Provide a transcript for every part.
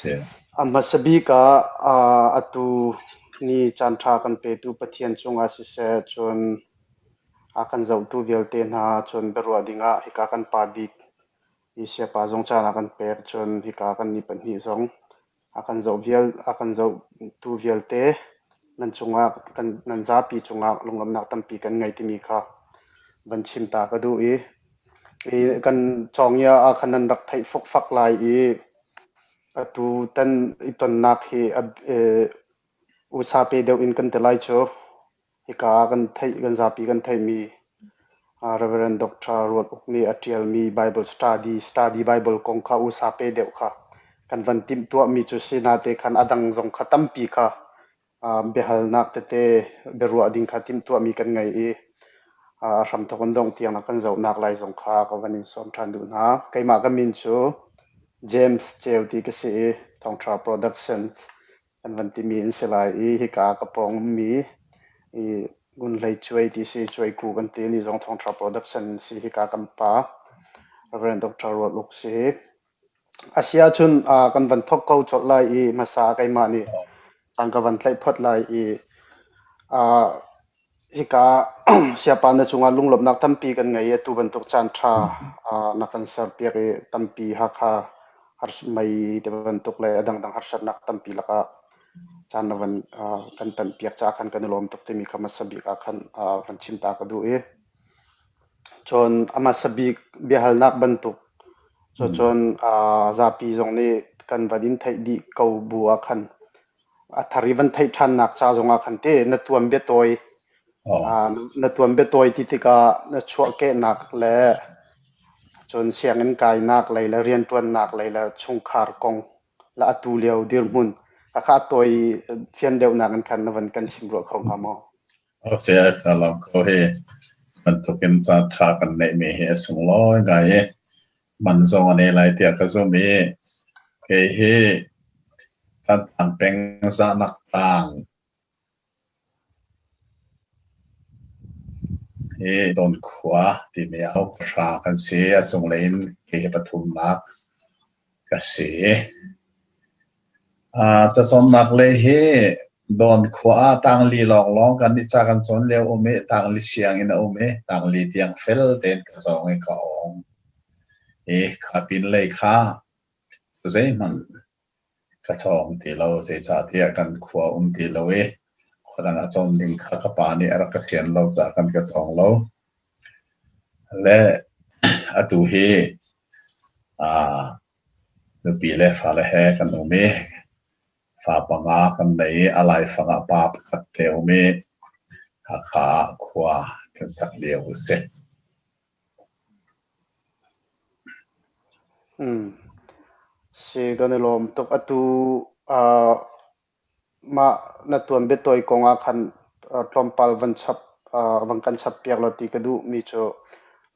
Si. A hmasa bik ah atu ni caanṭha kan petu Pathian cungah siseh, cun a kan zohtu vialte hna cun biaruah dingah hika kan pa bik hi Siapa zong caan a kan pek, cun hika kan nih pahnih zong a kan zoh vial a kan zohtu vialte nan cungah kan nan zapi cungah lunglawmhnak tampi kan ngei timi kha van chim ta ka duh i i kan cawngia ah khan nan rak theih fukfak lai i atu tan i tonnak hi usa pe deuh in kan ti lai cu. Hika ah kan theih kan zapi kan theihmi Reverend Doctor Ruat Uk nih a ṭialmi Bible study, study Bible kong kha usa pe deuh kha kan van timhtuahmi cu si nate khan a dang zong kha tampi kha biahalnak tete biaruah ding kha timhtuahmi kan ngei i a hramthawk in dongh tiang kan zohnak lai zong kha ka van in sawm ṭhan duh hna. Keimah ka min cu James Ceu ti ka si i Thawngṭha Productions an van timi an si lai i hika ka pawng ummi i Ngun Hlei Cuai ti si Cuai Ku kan ti ni zong Thawngṭha Production si hika kan pa Reverend Dr. Ruat Uk si. A si ahcun kan van thawk ko colh lai i hmasa keimah nih kan ka van tlaih phot lai i hika siapa na cungah lunglawmhnak tampi kan ngei i atu bantuk caan ṭha na kan serpiak i tampi Hakha mei ti bantuk le a dangdang harsatnak tampi lakah caan na van kan tanpiak caah khan kan i lawm tuk timi kha hmasa bik ah khan van chim ta ka duh i cun a hmasa bik biahalnak bantuk cucun zapi zong nih kan van in theih dih ko bu ah khan a thar i van theih ṭhannak ca zongah khan te na tuan biatawi na tuan biatawi ti tikah na chuahkehnak le cun sianginn kainak lei le rianṭuannak lei le chungkhar kong le atu lio dirhmun khakha a tawi fian deuhnak in khan na van kan chim rua kho hnga maw? Okay, ka lawm ko hi. Bantukin caan ṭha kan neihmi hi a sunglawi ngai i man zong a nei lai tiah ka zumh i kei hi Thantlang peng zahnak tlang hi Dawn khua timi ah pahra kan si. A cunglei in kei hi pathumnak ka si. Cacawnnak lei hi Dawn khua ah tangli lawnglawng kan nih ca kan cawn lio um i tangli sianginn a um i tangli tiang fel tein ka cawng i ka awng. I kha pinlei kha zeihmanh ka cawng ti lo. Zeicahtiah kan khua um ti lo i khua dang ah cawn ding kha ka pa nih a rak ka ṭian lo caah kan ka cawng lo. Le atu hi nupi le fale he kan um i fa panga kan nei i a laifang ah pa pakhat te a um i Hakha ah khua kan sak lio a si. Si kan i lawm tuk. Atu Mah na tuanbiatawi kong ah khan tlawmpal van chap van kan chappiak law ti ka duhmi cu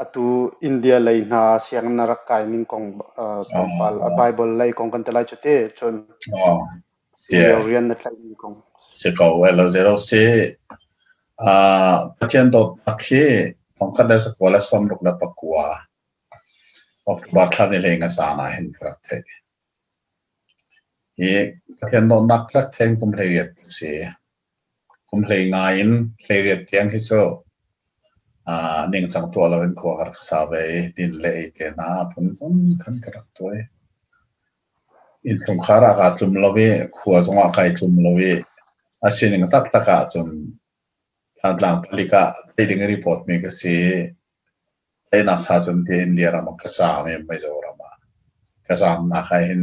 atu India lei hna sianginn na rak kai ning kong tlawmpal Bible lei kong kan ti lai cu ti cun lio rian na tlaih ning kong. Si ko lo zero si Pathian dawtnak hi thongkhat le zakua le 69 October thla ni hlei nga caan ah hin ka rak theih. Hi Pathian dawtnak rak theng kum 18 ka si. Kum 15 in 18 tiang hi cu ningcang tuah loin khua ka rak sa ve i din le ei te hna phunphun khan ka rak tuah i innchungkhar ah kaa tlum lo i khua zongah kai tlum lo i a sining taktak ahcun Thantlang palik ah thei ding i report mi ka si i Teinak sa cun ti India ram ah ka caam i Mizoram ah ka caamnak ah hin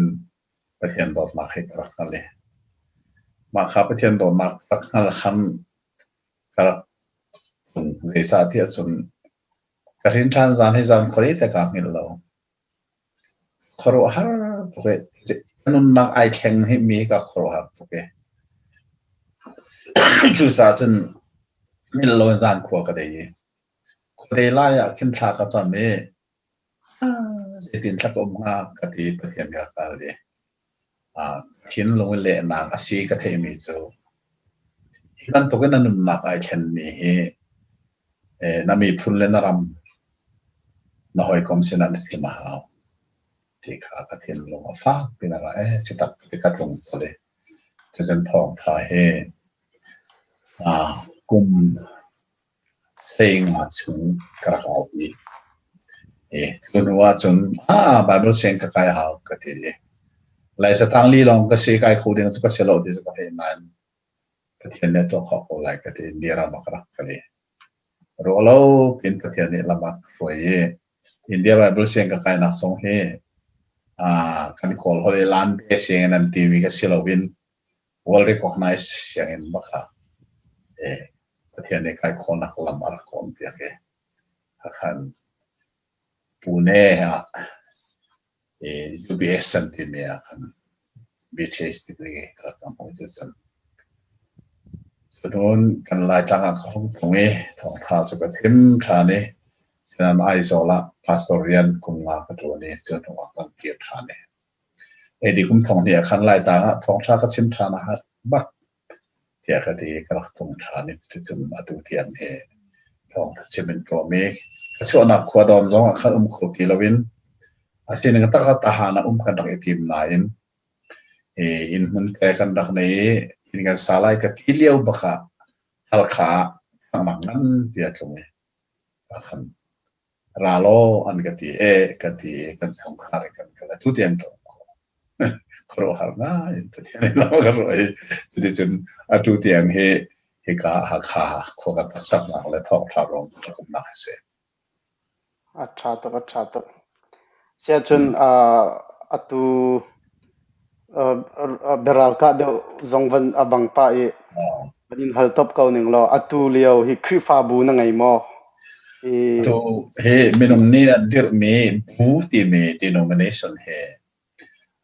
Pathian dawtnak hi ka rak hngal i mah kha Pathian dawtnak rak hngal khan ka rak tlung. Zeicahtiah cun ka hrin ṭhan zan hi zan khuari te kaa hngilh lo. Khuaruahhar tuk i ka nunnak ai thleng hi mi ka khuaruahhar tuk i cucaah cun hngilh lo in zan khua ka dei i Khuate lai ah khin thla ka cam i zeitin thla ka um hnga ka ti Pathian ka kal i thinlung i lehnak a si ka theihmi cu hi bantukin na nunnak ai thlenmi hi na miphun le na ram na hawikom sinah na chim a hau. Ti kha ka thinlung a fak pin a ra ee chitak ti ka tlung tawl i cucun thawngṭha hi kum 15 chung ka rak aupi. I cu hnu ahcun Bible sianginn ka kai a hau ka ti i Laisa tangli lawng ka si kai kho ding cu ka si lo ti cu ka theih nain Pathian nih a tuah khawh ko lai ka ti i India ram ah ka rak kal i ruah lo piin Pathian nih lam a ka hruai i India Bible sianginn ka kainak zong hi kan Kawl holh i Lanbe sianginn an timi ka si loin World Recognized sianginn bak ah Pathian nih kai khawhnak lam a rak ka onpiak i hakhan Pune ah UBS an timi ah khan BTS degree ka ka hmuh cucun cun kan Laitlang ah ka hung tlung i thawngṭha cu ka thim ṭhan i cunain Aizawl ah pastor rian kum nga ka ṭuan i cu hnu ah kan kir ṭhan i AD kum thong hnih ah khan Laitlang ah thawngṭha ka chim ṭhan a har bak tiah ka ti i ka rak tlung ṭhan i cucun atu tiang hi thawngṭha chim in ka um i ka chuahnak khua dawn zong ah khan um kho ti loin a sining tak ah tahan ah um kan rak i tim nain inn hmun te kan rak nei i inn kan sa lai ka ti lio bak ah Halkha ah thangnak nganpi a tlung i khan ra law an ka ti e ka ti i kan chungkhar in kan kal. Atu tiang ka um khawh. Khuaruahhar ngai in Pathian in lam ka ruah i cuticun atu tiang hi hika Hakha khua kan rak saknak le thawngṭha ruang rak umnak hi si. A ṭha tuk, a ṭha tuk. Siahcun atu biaralkah deuh zong van a bang pah i van in hal top ko ning law atu lio hi Khrihfabu na ngei maw? I Atu hi minung nih an dirhmi bu timi denomination hi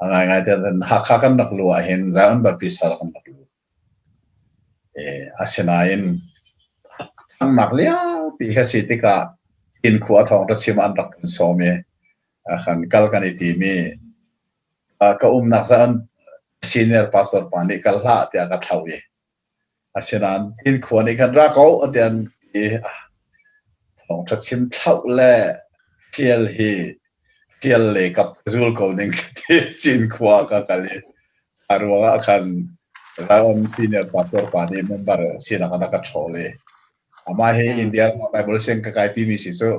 a ngaingai te Hakha kan rak luh ahhin Zion Baptist kan rak lut. Asinain thangnak liaupi kha si tikah inn khua thawng chim an rak kan sawm i khan kal kan i tim i ka umnak caan senior pastor pa nih kal hlah tiah ka thlauh i asinain inn khua nih khan ra ko tiah an ti. Thawngṭha chim thlauh le ṭial hi ṭial le kap zul ko ning ka ti. Cinkhua ka kal i a ruangah khan Zion senior pastor pa nih member sinak in a ka ṭhawl i amah hi India Bible siang ka kai pimi si cu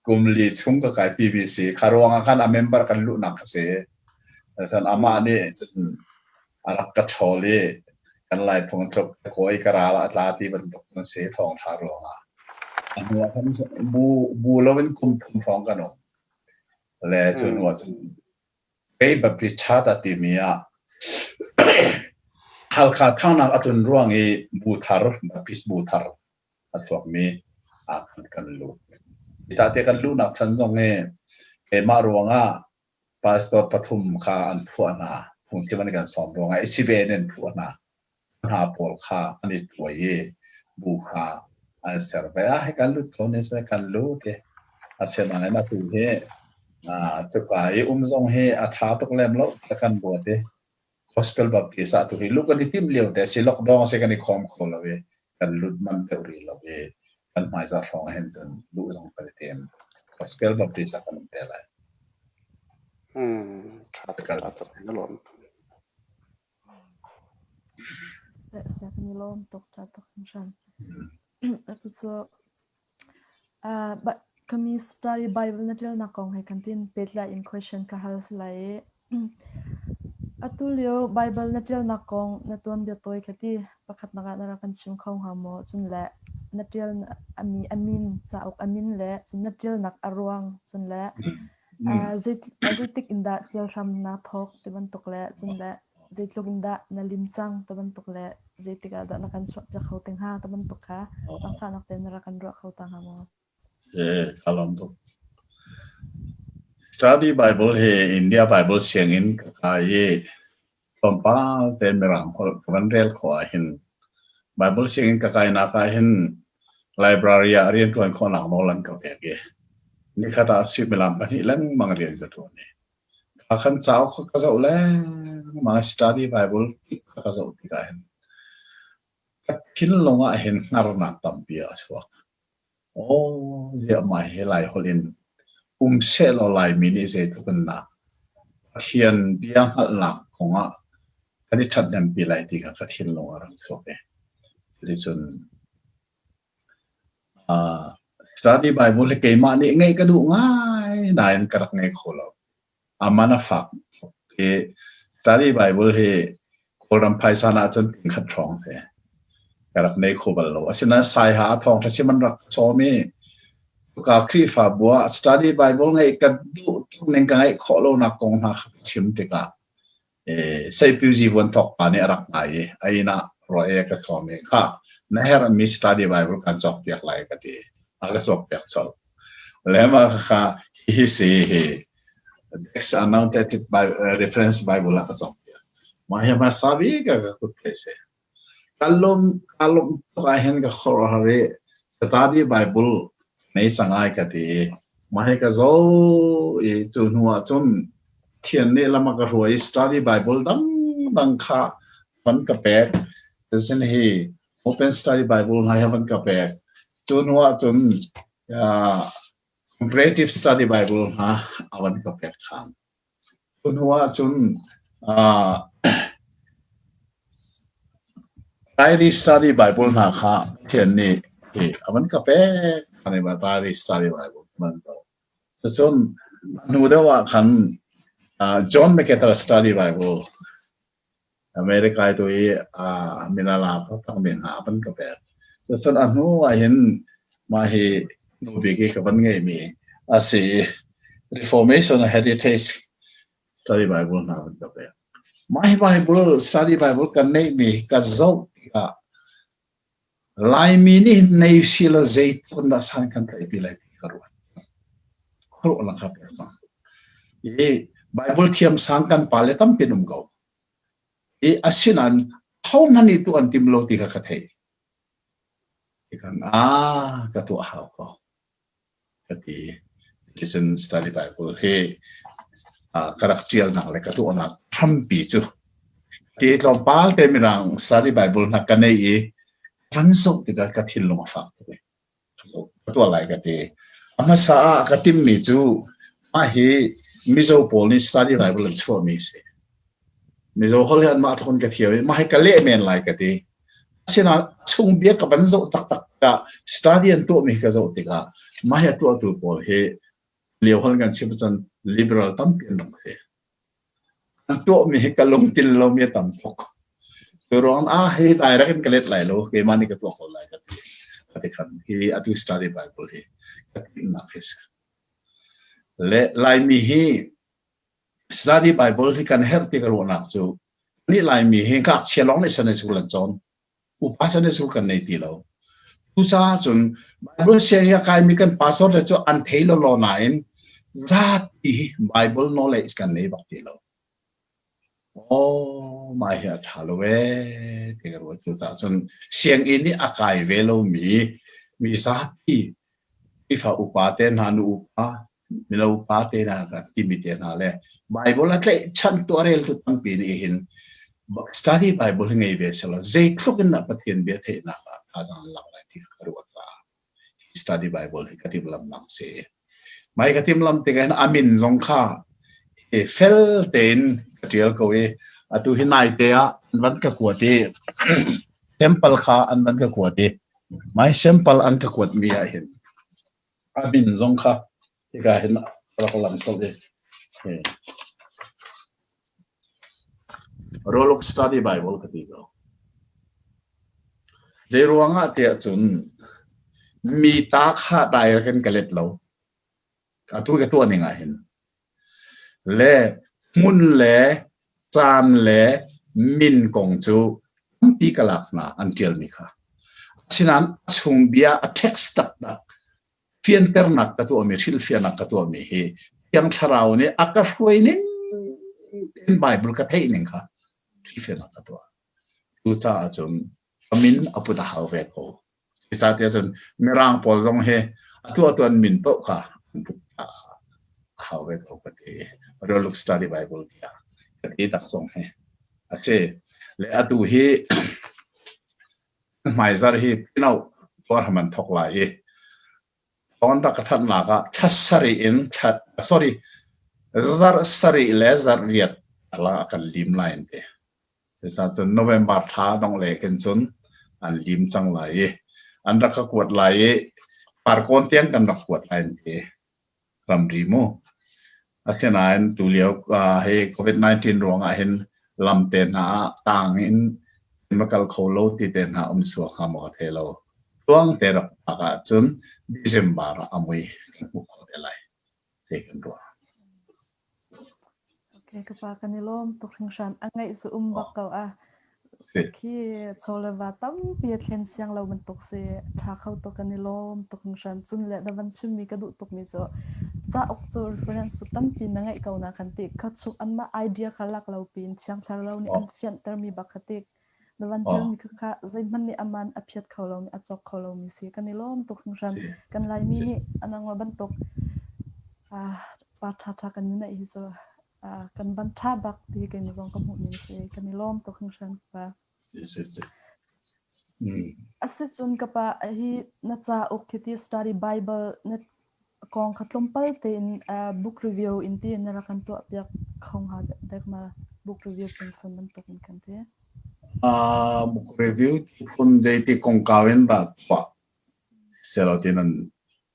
kum li chung ka kai pimi si. Kha ruangah khan a member kan luhnak kha si. Cun amah nih cun a rak ka ṭhawl i kan Laiphung tluk ka kawi ka ral a tla ti bantuk an si thawngṭha ruangah. A hnu ah khan bu, bu loin kum thum hrawng kan um. Le cu hnu ah cun kei Baptist Church a timi ah Halkha ṭhangnak a tlun ruang i bu thar, Baptist bu thar a chuakmi ah khan kan lut. Cate kan luhnak chan zong hi keimah ruangah Pastor pathum kha an phuah hna. Phungchim an kan sawm ruangah i sive in an phuah hna. Hna pawl kha an i tuai i bu kha an ser ve. Ah, hi kan lut kho ne se kan lut i a ṭhen atu hi cuka i um zong hi a ṭha tuk lem lo ta kan ruat i Gospel Baptist ah tu hi lu kan i timh lio te si lockdown se kan i khawm kho lo i kan lut man deuh rih lo i kan hmaizarh hrawng hin cun luh zong kan i tim. Gospel Baptist ah kan um te lai. Ṭha tuk, ṭha tuk. Na lawm. Seh kan i lawm tuk, ṭha tuk hringhran. Atu cu Kami study Bible na ṭialnak kong he khan tin pehtlai in question ka hal si lai i atu lio Bible na ṭialnak kong na tuanbia tawi kha ti pakhatnak ah na rak kan chim kho hnga maw? Cun le na ṭial a min cauk a min le cun na ṭialnak a ruang cun le zeitik in dah ṭial hram naa thawk ti bantuk le cun le zeitluk in dah na lim cang ti bantuk le zeitik ah dah na kan chuahpiak kho te hnga ti bantuk kha zaangfahnak tein na rak kan ruah kho ta hnga maw? Eh, ka lawm tuk. Study Bible hi India Bible sianginn ka kai i tlawmpal te Mirang holh ka van rel khawh ahhin Bible sianginn ka kainak ahhin library ah rianṭuan khawhnak nawl an ka pek i nikhat ah suimilam pahnih lengmang rian ka ṭuan i Kha khan cauk kha ka zoh lengmang i study Bible kha ka zoh tikah hin ka thinlung ah hin hngarnak tampi a chuak. Aw, ziah mah hi Laiholh in um sehlaw Laimi nih zeitluk in dah. Pathian bia hngalhnak kongah kan i ṭhathnempi lai ti kha ka thinlung a rak chuak i cuticun uh, study Bible hi keimah nih ngeih ka duh ngai nain ka rak ngei kho lo. A man a fak i study Bible hi Kawlram phaisa na ahcun tingkhat hrawng te ka rak nei kho bal lo. Asinain Saiha a thawngṭha chim an rak sawm i Cuka Khrihfabu ah study Bible ngeih ka duh tuk ning ka ngeih khawh lonak kong hna kha ka chim tikah Seipiuzi vuanthawk pa nih a rak ngai i a inn ah rua e ka sawm i khah na herhmi study Bible kan cawkpiak lai ka ti. A ka cawkpiak colh. Le mah kha hihi si hi Text Annotated Reference Bible ah ka cawkpiak. Mah hi hmasa bik ah ka kut theih si. Ka lawm ka lawmh tuk ahhin ka khuaruahhar i study Bible nei cang ai ka ti i mah hi ka zoh i cu hnu ah cun Pathian nih lam a ka hruai i study Bible dangdang kha van ka pek. Cucun hi Open Study Bible hna hi van ka pek. Cu hnu ah cun uh, Comparative Study Bible hna a van ka pek ṭhan. Cu hnu ahcun uh, Diary Study Bible hna kha Pathian nih hi a van ka pek. Ani ba Diary Study Bible man to. Cucun hnu deuh ah khan uh, John MacArthur Study Bible America i tu i uh, min a la takmi hna a van ka pek. Cucun a hnu ah hin mah hi nu bik i ka van ngeihmi a si i Reformation Heritage Study Bible hna van ka pek. Mah hi Bible Study Bible kan neihmi ka zoh tikah Laimi nih nei si lo zeitluk dah san kan tlaihpi lai ti ka ruat. Khuaruahnak ka pek cang. I Bible thiam sang kan pale tampi an um ko. I asinain hohmanh nih tuah an tim lo ti kha ka theih. Tikhan ah ka tuah hau ko. Ka ti. Listen study Bible hi ka rak ṭialnak le ka tuahnak hrampi cu ti tlawmpal te mirang study Bible hna ka nei i van zoh tikah ka thinlung a fak tuk i ka tuah lai ka ti. A hmasa ah ka timmi cu mah hi Mizo pawl nih study Bible an chuahmi a si. Mizo holh hi anmah tluk in ka thiam i mah hi ka leh men lai ka ti. Asinain chung bia ka van zoh taktak tikah study an tuahmi ka zoh tikah mah hi a tuahtu pawl hi lio holh kan chim cun liberal tampi an rak si. An tuahmi hi ka lungtil lomi a tam tuk. Cu ruang ah hi direct in ka let lai lo, keimah nih ka tuah ko lai ka ti. Ka ti khan hi atu study Bible hi ka timhnak hi si. Le Laimi hi study Bible hi kan herh ti ka ruahnak cu nih Laimi hi ngakchia lawng nih Sunday school an cawn. Upa Sunday school kan nei ti lo. Cucaah cun Bible sianginn a kaimi kan pastor le cu an thei lo lo nain zapi hi Bible knowledge kan nei bak ti lo. Aw, mah hi a ṭha lo ee ti ka ruat. Cucaah cun sianginn i a kai ve lomi mi zapi Khrihfa upa te hna, nu upa, mino upa te hna kan timi te hna le Bible a tlaihchan tu a reltu tampi nih hin study Bible hi ngei ve selaw zeitluk in dah Pathian bia theihnak ah thazaang an lak lai ti kha ka ruat caah study Bible hi ka timhlamnak a si. Mai ka timhlam tikah hin a min zong kha fel tein ka ṭial ko i atu hi naite ah an van ka kuat i temple kha an van ka kuat i mai sample an ka kuat mi ah hin a min zong kha hika hin rak lang colh i Roluk Study Bible ka ti ko. Zei ruangah tiah cun mi ta kha direct in ka let lo. Atu ka tuah ning ah hin. Le hmun le caan le min kong cu tampi ka lak hna an ṭialmi kha. Asinain a chung bia a text taktak fianternak ka tuahmi, hrilhfiahnak ka tuahmi hi Thiang Thlarau nih a ka hruai ning tein Bible ka theih ning kha hrilhfiahnak ka tuah. Cucaah cun ka min a put a hau ve ko. Cucaah cun Mirang pawl zong hi a tuahtu an min paoh kha an put a hau ve ko ka ti. Roluk Study Bible tiah ka ti tak zong hi a si. Le atu hi hmaizar hi pino tuar ham an thok lai i thawng rak ka thanhnak ah thla sarih in thla sorry. Zarh sarih le zarh riat karlak ah kan lim lai an ti. Cucaah November thla dongh le khin cun an lim cang lai i an rak ka kuat lai i Farkawn tiang kan rak kuat lai an ti. Ramri mu. Asinain tulio hi COVID-19 ruangah hin lam te hna ah tang in ma kal kho lo ti te hna um suak hnga maw ka thei lo. Tluang te rak phak ahcun December ah a mui kan hmuh khawh te lai ti kan ruah. Okay, ka pa kan i lawm tuk hringhran. A ngaih cu um bak ko a. Khi chaw le va tampi a thlen siang lo bantuk si. Ṭha kho tuk kan i lawm tuk hringhran. Cun le na van chimmi ka duh tukmi cu cauk cu reference cu tampi na ngeih ko na kan ti. Kha chung anmah idea kha lak lo piin Thiang Thlarau nih an fianhtermi bak kha ti. Na van ṭialmi kha kha zeihmanh nih aman a phiat kho lomi, a cawk kho lomi si. Kan i lawm tuk hringhran. Kan Laimi nih anangmah bantuk pa ṭhaṭha kan i neih hi cu kan van ṭha bak ti keimah zong ka hmuh ning si. Kan i lawm tuk hringhran pa. Asicun ka pa hi na cauk hi ti study Bible na kong kha tlawmpal tein book review in ti na rak kan tuah piak kho hnga dek ma book review pungsan bantuk in kan ti. Book review phun zeiti kongkau in dah tuah selo ti nan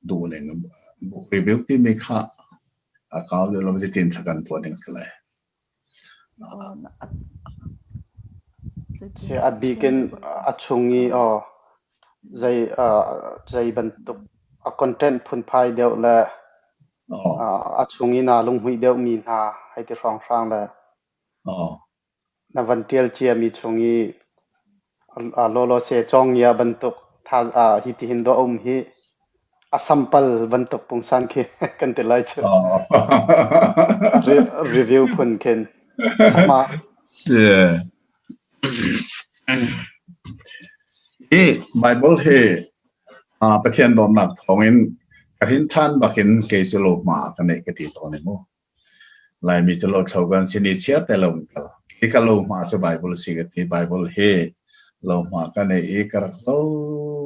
duh ning book review timi kha a kau deuh lo zeitin thla kan tuah ding si lai. A bik in a chung i aw zei zei bantuk a content phunphai deuh le a chung i naa lunghmuih deuhmi hna hei ti hrawnghrang le na van ṭial ciami chung i lawlawse cawngia bantuk hi tihin dawh a um hi a sampal bantuk pungsan khi kan ti lai cu. Review phun khin. Sama. Hi Bible hi Pathian dawtnak thawngin ka hrin ṭhan bakin kei cu lo hma ka neih ka ti tawn i mu. Laimi cu lothlo kan si ni chiar te lo in kal. Hi ka lohma cu Bible a si ka ti. Bible hi lohma ka nei i ka rak lo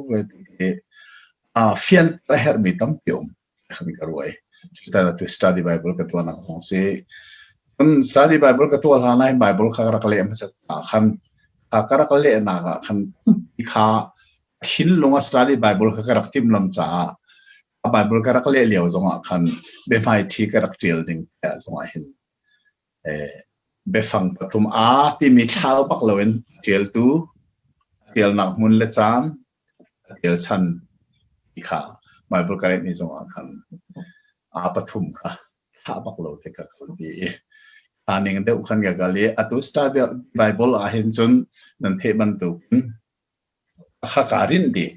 ve ti a fian a herhmi tampi um khan ka ruai. Cutan atu study Bible ka tuahnak zong si. Cun study Bible ka tuah hlan ah Bible kha ka rak leh hmasat ah khan ka rak lehnak ah khan kha thinlung a study Bible kha ka rak timhlam caah Baibal ka rak leh lio zongah khan biahmaiṭhi ka rak ṭial ding tiah zongah hin biafang pathum a timi thlau bak loin a ṭialtu, a ṭialnak hmun le caan, a ṭial chan ti kha Baibal ka lehmi zongah khan a pathum kha thlah bak lo te ka kalpi i aa ning deuh khan ka kal i atu Star Bible ah hin cun nan theih bantukin Kha kaa rinh dih.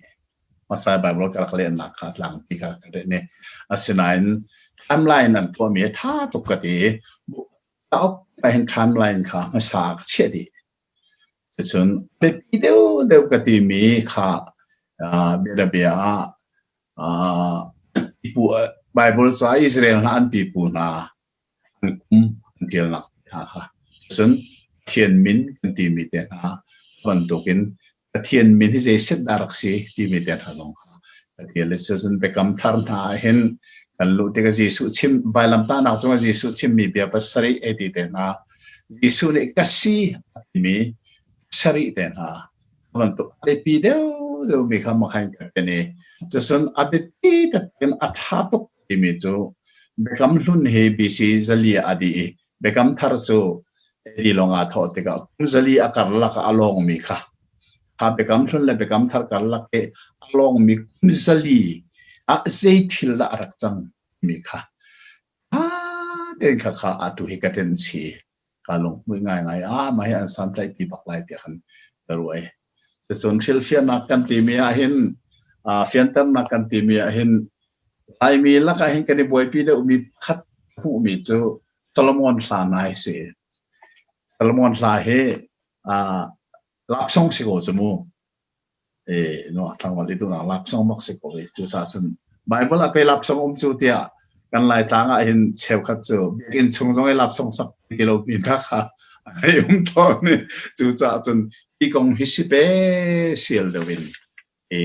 Hmasa Baibal ka rak lehnak kha tlangpi kha ka rinh i asinain timeline an tuahmi a ṭha tuk ka ti i cauk ahhin timeline kha hmasa ka chiah dih. Cucun biapi deuhdeuh ka timi kha bianabia ah Baibal ca Israel hna an pipu hna an kum an ṭialnak hna kha. Cun Pathian min kan timi te hna bantukin Pathian min hi zeiset dah rak si timi te hna zong kha ka ṭial i cun biakam thar hna ah hin kan luh tikah Jesuh chim vailamtahnak cungah Jesuh chimmi bia pasarih ei ti te hna Jesuh nih ka si a timi sarih te hna bantuk a biapi deuhdeuhmi kha makhain ka ken i cucun a biapi takin a ṭha tuk timi cu Biakam Hlun hi BC 400 ah a dih i Biakam Thar cu AD lawng aa thawh tikah kum 400 a karlak ah a lawngmi kha kha Biakam Hlun le Biakam Thar karlak i a lawngmi kum 400 ah zei thil dah a rak cang timi kha ṭha tein kha kha atu hi ka tenh chih. Kaa lunghmuih ngaingai. Ah, mah hi an santlaih pi bak lai tiah khan ka ruah i. Cucun hrilhfiahnak kan timi ahhin, fianternak kan timi ahhin, Laimi lakah hin kan i buaipi deuhmi pakhat hmuhmi cu Solomon hla hna hi si. Solomon hla hi laksawng si ko cu mu. E no tlangval i duhnak laksawng bak si ko i cucaah cun Bible ah pei laksawng um cu tiah kan Laitlang ah hin cheukhat cu biakinn chung zong i laksawng sak ti lo mi hna kha ai um tawn i cucaah cun hi kong hi si pe sial deuh in i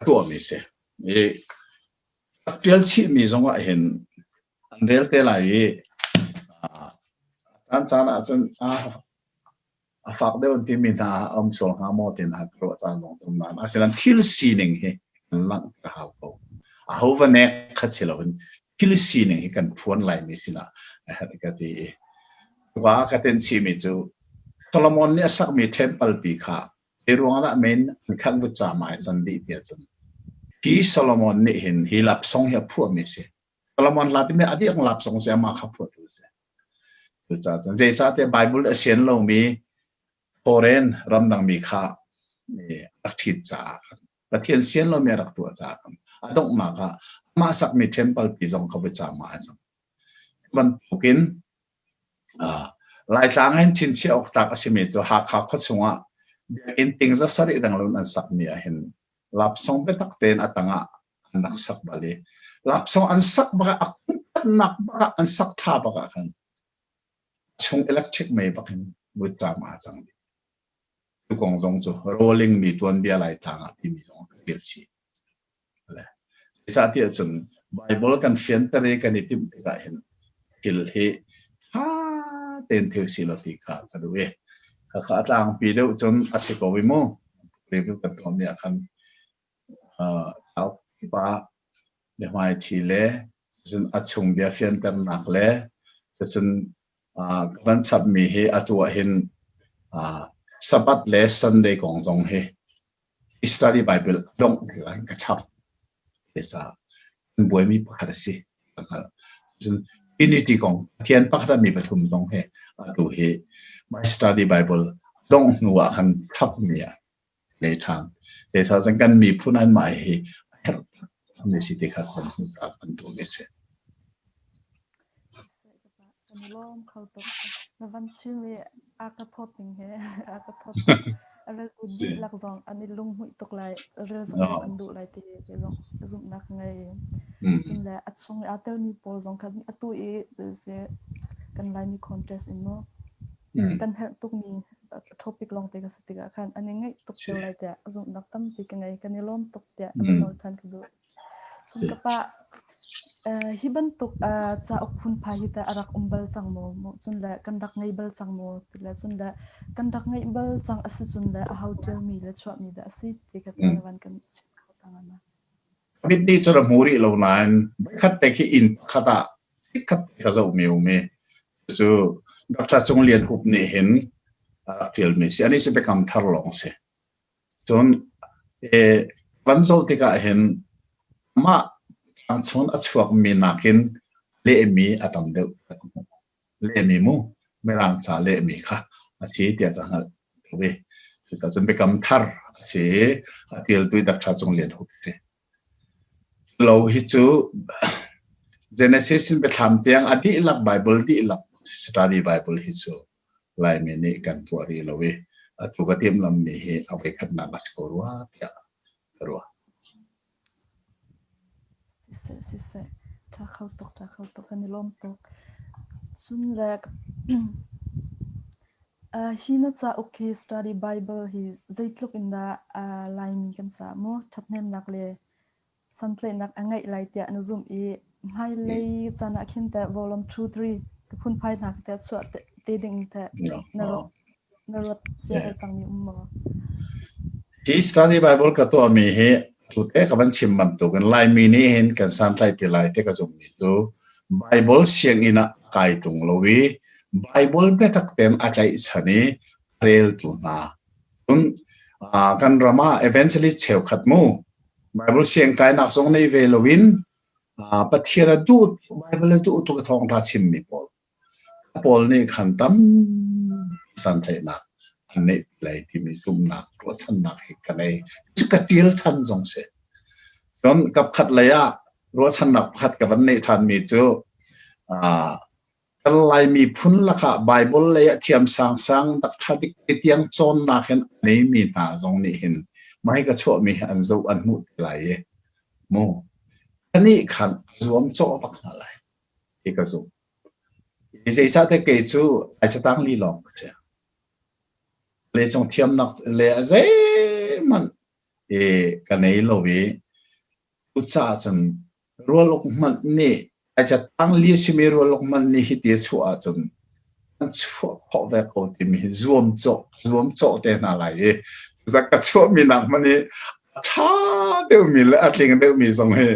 tuahmi si. I ṭial chihmi zong ah hin. An rel te lai i caan caan ahcun a fak deuh an timi hna a um sual hnga maw ti hna ka ruah caan zong um nain asinain thil sining hi kan langhter hau ko. Aho va nek kha si loin thil sining hi kan phuan laimi sinah a herh ka ti i tuka ka ten chihmi cu Solomon nih a sakmi temple pi kha hi ruang dah men an khat vut ca ma ai can dih tiah cun hi Solomon nih hin hi lapsong hi a phuahmi si. Solomon hla timi a diak lapsong si amah kha phuahtu si. Cucaah cun zeicahtiah Bible a sian lomi foreign ramdangmi kha rak ṭhit caah Pathian sian lomi a rak tuah caah a donghnak ah amah sakmi temple pi zong kha voi caah a cang. Bantukin Laitlang in chinchiah awk tlak a simi cu Hakha khuachung ah biakinn ting za sarih renglo in an sakmi ah hin lapsong biatak tein a tangah an rak sak bal i lapsong an sak bak ah a kumkhatnak bak ah an sak thla bak ah khan chung electric mei bak in muitlam aa cang dih. Cu kong zong cu rolling mi tuanbia Laitlang ah timi zong ka ṭial chih. Zeicahtiah cun Baibal kan fianter i kan i timh tikah hin thil hi ṭha tein thil si lo ti kha ka duh i khakha a tlangpi deuh cun a si ko i mu review kan tuahmi ah khan cauk kip ah biahmaiṭhi le cun a chung bia fianternak le cun ka van chapmi hi atu ah hin Sabbath le Sunday kong zong hi study Bible dongh in ka chap. Cucaah kan buaimi pakhat a si. Ka hngalh. Cun Trinity kong Pathian pakhat ah mi pathum zong hi atu hi my study Bible dongh hnu ah khan chapmi ah lei ṭhan. Zeicah cun kan miphun anmah hi a herh mi si ti kha kan hmuh ta kan duh mi a si. Kan i lawm kho tuk. Na van chim i a ka thawt ning he a ka thawt tuk. A reltu dihlak zong an i lunghmuih tuk lai. Rel zong an duh lai ti ti zong zumhnak ngei. Cun le a chung i aa telmi pawl zong kha atu i kan Laimi contest in mu kan herh tukmi topic lawngte ka si tikah khan an i ngaih tuk cio lai tiah zumhnak tampi ka ngei. Kan i lawm tuk tiah a nawl ṭhan ka duh. Cun ka pa, hi bantuk cauk phunphai hi tah a rak um bal cang maw? Cun le kan rak ngei bal cang maw? Ti le cun le kan rak ngeih bal cang a si cun le aho ṭialmi le chuahmi dah a si ti kha na van kan chim kho ta hnga ma? Mit nih cun a hmu rih lo nain voikhat te khi inn pakhat ah chikkhat te ka zohmi um i cu Dr. Cung Lian Hup nih hin a rak ṭialmi si. Anih cu biakam thar lawng si. Cun van zoh tikah hin amah tlangchung a chuakmi nakin lehmi a tam deuh ka hmuh. Lehmi mu, Mirang ca lehmi kha a si tiah ka hngalh deuh i cuka cun biakam thar a si i a ṭialtu Dr. Cung Lian Hup a si. Lo hi cu Genesis in biathlam tiang a dihlak Bible dihlak study Bible hi cu Laimi nih kan tuah rih lo i atu ka timhlammi hi a voikhatnak a si ko rua tiah ka ruah. Siseh, siseh, ṭha kho tuk, ṭha kho tuk, kan i lawm tuk. Cun le hi na cauk hi Study Bible hi zeitluk in dah Laimi kan caah maw ṭhathnemnak le santlaihnak a ngeih lai tiah na zumh i hmailei caan ah khin teh volume 2 3 ka phunphai hna teh chuah te ding teh na ruat na ruat cia cangmi um maw? Hi study Bible ka tuahmi hi tute ka van chim bantukin Laimi nih hin kan santlaihpi lai ti ka zumhmi cu Bible sianginn ah kai ṭung lo i Bible biatak tein a tlaihchan i a reltu hna. Cun kan ram ah evangelist cheukhat mu Bible siang kainak zong nei ve loin Pathian a duh Bible a duh tuk i thawngṭha chimmi pawl pawl nih khan tam santlaihnak an neih lai timi zumhnak ruahchannak hi ka nei. Cu ka ṭial chan zong si. Cun kapkhat lei ah ruahchannak pakhat ka van neih ṭhanmi cu Kan Lai miphun lakah Baibal lei ah thiam sangsang dak ṭha dik tiang cawnnak hin a neimi hna zong nih hin mah hi ka chuahmi hi an zoh an hmuh te lai i mu anih khan a zuam cawh bak hna lai ti ka zumh. Zeicahtiah kei cu ai catang li lawng ka si. Leicung thiamnak le a zeihmanh i ka nei lo i cucaah cun rual uk hmanh nih. Ai catang li simi rualuk man nih hiti a chuah ahcun kan chuah khawh ve ko timi hi zuamcawh zuamcawh te hna lai i zak ka chuahmi nak hmanh hi a ṭha deuhmi le a tling deuhmi zong hi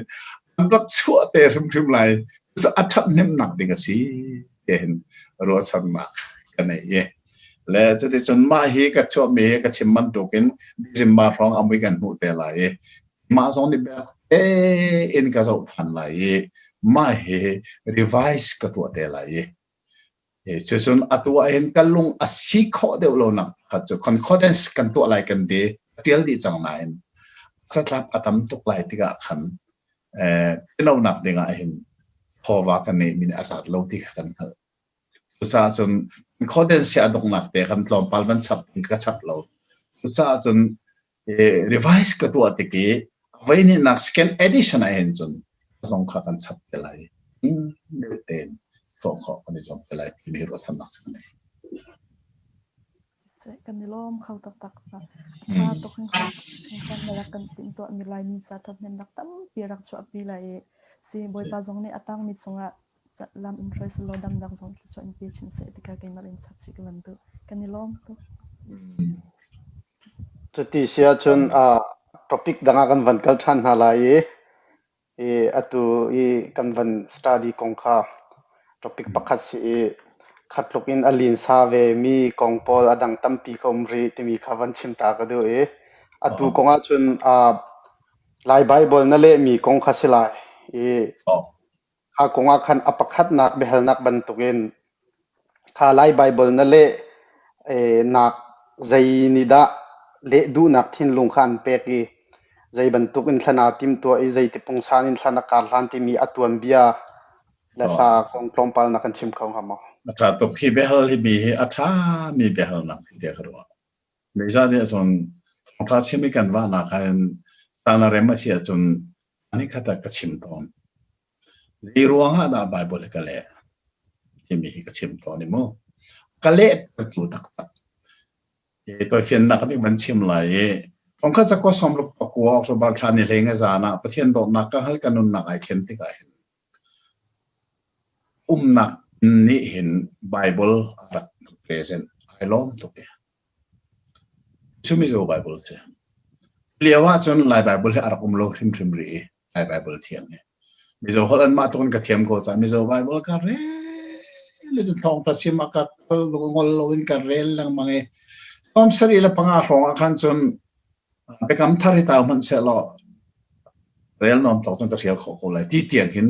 an rak chuah te hrimhrim lai. Cucu a ṭhathnemnak ding a si ti hin ruahchannak ka nei i le cuticun mah hi ka chuahmi hi ka chim bantukin December hrawng a mui kan hmuh te lai i mah zong nih biak tein ka zoh ṭhan lai i mah hi revise ka tuah te lai i cucun atu ah hin ka lung a si khawh deuh lo nak pakhat cu concordance kan tuah lai kan ti ṭial dih cang nain catlap a tam tuk lai tikah khan pinonak ding ah hin chawva kan neihmi nih a zat lo ti kha kan hngalh. Cucaah cun concordance a donghnak te kan tlawmpal van chap in ka chap lo. Cucaah cun revise ka tuah tik i voihnihnak second edition ah hin cun zong kha kan chap te lai. Deuh tein tuah khawh kan i zuam te lai timi ruahchannak cu ka nei. Siseh, kan i lawm kho taktak. A ṭha tuk hringhran hringhran na rak kan timhtuahmi Laimi ca ṭhathnemnak tampi rak chuahpi lai i si Bawipa zong nih a tangmi chungah lam in hruai selaw damnak zong thluachuah in pe chin seh ti kha keimah in chap chih ka van duh. Kan i lawm tuk. Cuti si ahcun topic dang ah kan van kal ṭhan hna lai i i atu i kan van study kong kha topic pakhat si i khatluk in a linsa ve mi kong pawl a dang tampi ka um rih timi kha van chim ta ka duh i atu kong ahcun Lai Baibal na lehmi kong kha si lai i Kha kong ah khan a pakhatnak biahalnak bantukin kha Lai Baibal na leh nak zei nih dah leh duhnak thinlung kha an pek i zei bantuk in thlan aa timhtuah i zeiti pungsan in thlan a kar hlan timi a tuanbia le hla kong tlawmpal na kan chim kho hnga maw? A ṭha tuk. Hi biahal hi mi hi a ṭhami biahalnak tiah ka ruah. Zeicahtiah cun thawngṭha chim i kan vahnak ah hin caan a rem a si ahcun Nikhat ah ka chim tawn. Zei ruang ah dah Baibal hi ka leh timi hi ka chim tawn i mu. Ka lehtertu taktak. I tawifiannak nih van chim lai i thongkhat zakua sawmruk pakua October thla ni hlei nga zan ah Pathian dawtnak ka hal ka nunnak ai thlen tikah hin umnak nih hin Baibal a rak present ai lawm tuk i. Cu Mizo Baibal a si. Lio ahcun Lai Baibal hi a rak um lo hrimhrim rih i Lai Baibal thiang hi. Mizo holh anmah tuk in ka thiam ko caah Mizo Baibal ka rel i cun thawngṭha chim ah ka kal ngol loin ka rel lengmang i 75 hrawng ah khan cun Biakam Thar hi tau hmanh sehlaw rel nuam tawk cun ka hrial khawh ko lai ti tiang hin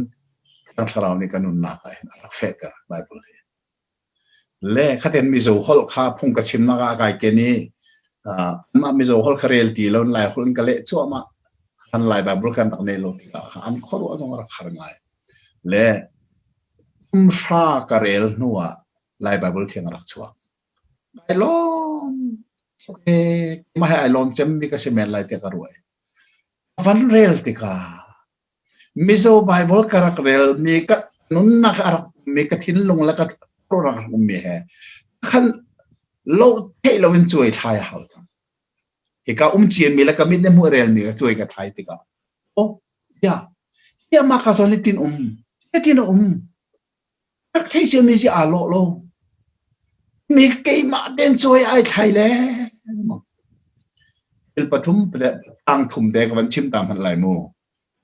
Thiang Thlarau nih ka nunnak ah hin a rak fehter Baibal hi. Le khaten Mizo holh kha phung ka chimnak ah kai ken i anmah Mizo holh kha rel ti lo in Lai holh in ka leh cuahmah. Kan Lai Bible kan rak nei lo tikah an khuaruah zong a rak har ngai. Le kum hra ka rel hnu ah Lai Bible thiang a rak chuak. Kai lawm mah he ai lawm cemmi ka si men lai tiah ka ruah. Van rel tikah Mizo Baibal ka rak relmi ka nunnak a rak ummi ka thinlung le ka rak ummi he khan lo theih loin cuai thlai a hau cang. Hika um ciami le ka mit nih hmuh relmi ka cuai ka thlai tikah oh ya ya mah ka zawn tin um tin a um rak thei ciami si aa lawh lo mi keimah ten cuai ai thlai le thil pathum tang thum te ka van chim ta hmanh lai mu.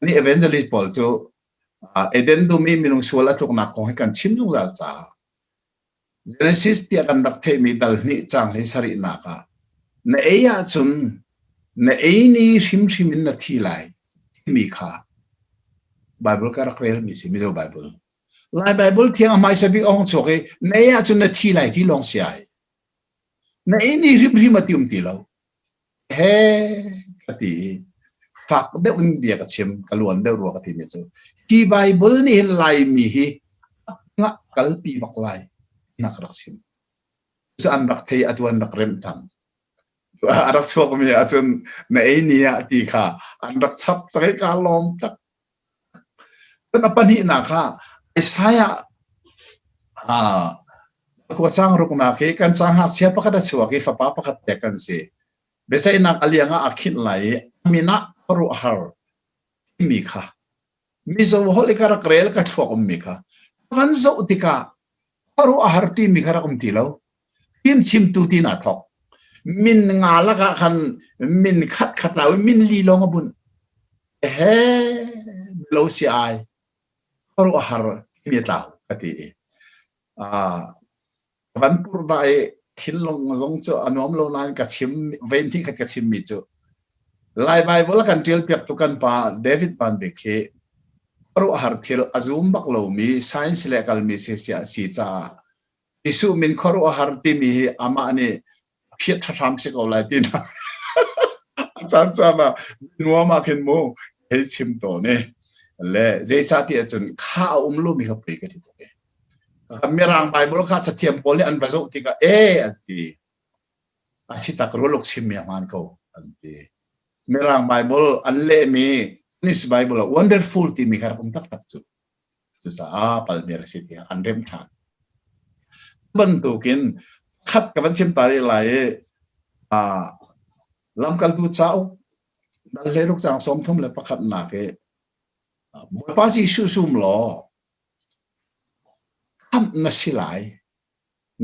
Ni evangelist pawl cu Eden dum i minung sual a tluknak kong hi kan chim zungzal caah Genesis tiah kan rak theihmi dal hnih caang hlei sarihnak ah na ei ahcun na ei ni hrimhrim in na thi lai timi kha Bible ka rak relmi si Mizo Bible. Lai Bible thiang a hmaisa bik a hung chuak i na ei ahcun na thi lai ti lawng si ai. Na ei ni hrimhrim a ti um ti lo. He ka ti i fak deuh in bia ka chim ka luan deuh rua ka timi cu hi Bible nih hin Laimi hi ngah kalpi bak lai na ka rak chim. Cu an rak thei atu an rak remh cang. A rak chuakmi ahcun na ei ni ah ti kha an rak chap cang i ka lawm tak. Cun a pahnihnak ah Isaiah khua caang ruknak hi kan caang ngakchia pakhat a chuak i fapa pakhat pek kan si. Biaceihnak a liang ah a khinh lai i a min ah khuaruahhar timi kha. Mizo holh i ka rak rel ka thluak ummi kha van zoh tikah khuaruah a har timi kha rak um ti lo. Fimchimtu ti naa thawk. Min nga lakah khan min khat khat lau in min li lawng a bunh. Ehe, lo si ai. Khuaruah har timi a tlau ka ti i. Ah, van purh i thinlung zong cu a nuam lo nain ka chim vein hnih khat ka chimmi cu Lai Bible a kan ṭial piaktu kan pa David Van Bik hi khuaruahhar thil a zum bak lomi science le kalmi si si caah Jesuh min khuaruahhar timi hi amah nih phiat ṭhahram si ko lai ti na a caan caan ah nuam ah khin mu hei chim tawn i le zeicah ti ahcun kha a um lomi kha pei ka ti tuk i Mirang Bible kha cathiam pawl nih an va zoh tikah e an ti a thi tak rualuk chimmi a hmaan ko an ti Mirang Bible an lehmi English Bible ah wonderful timi kha rak um taktak cu Cucaah palmi a si tiah an remh ṭhan. Bantukin khat ka van chim ta rih lai i uh, lamkaltu cauk dal hle cang 31 nak i Bawipa Jesuh zum law khamh na si lai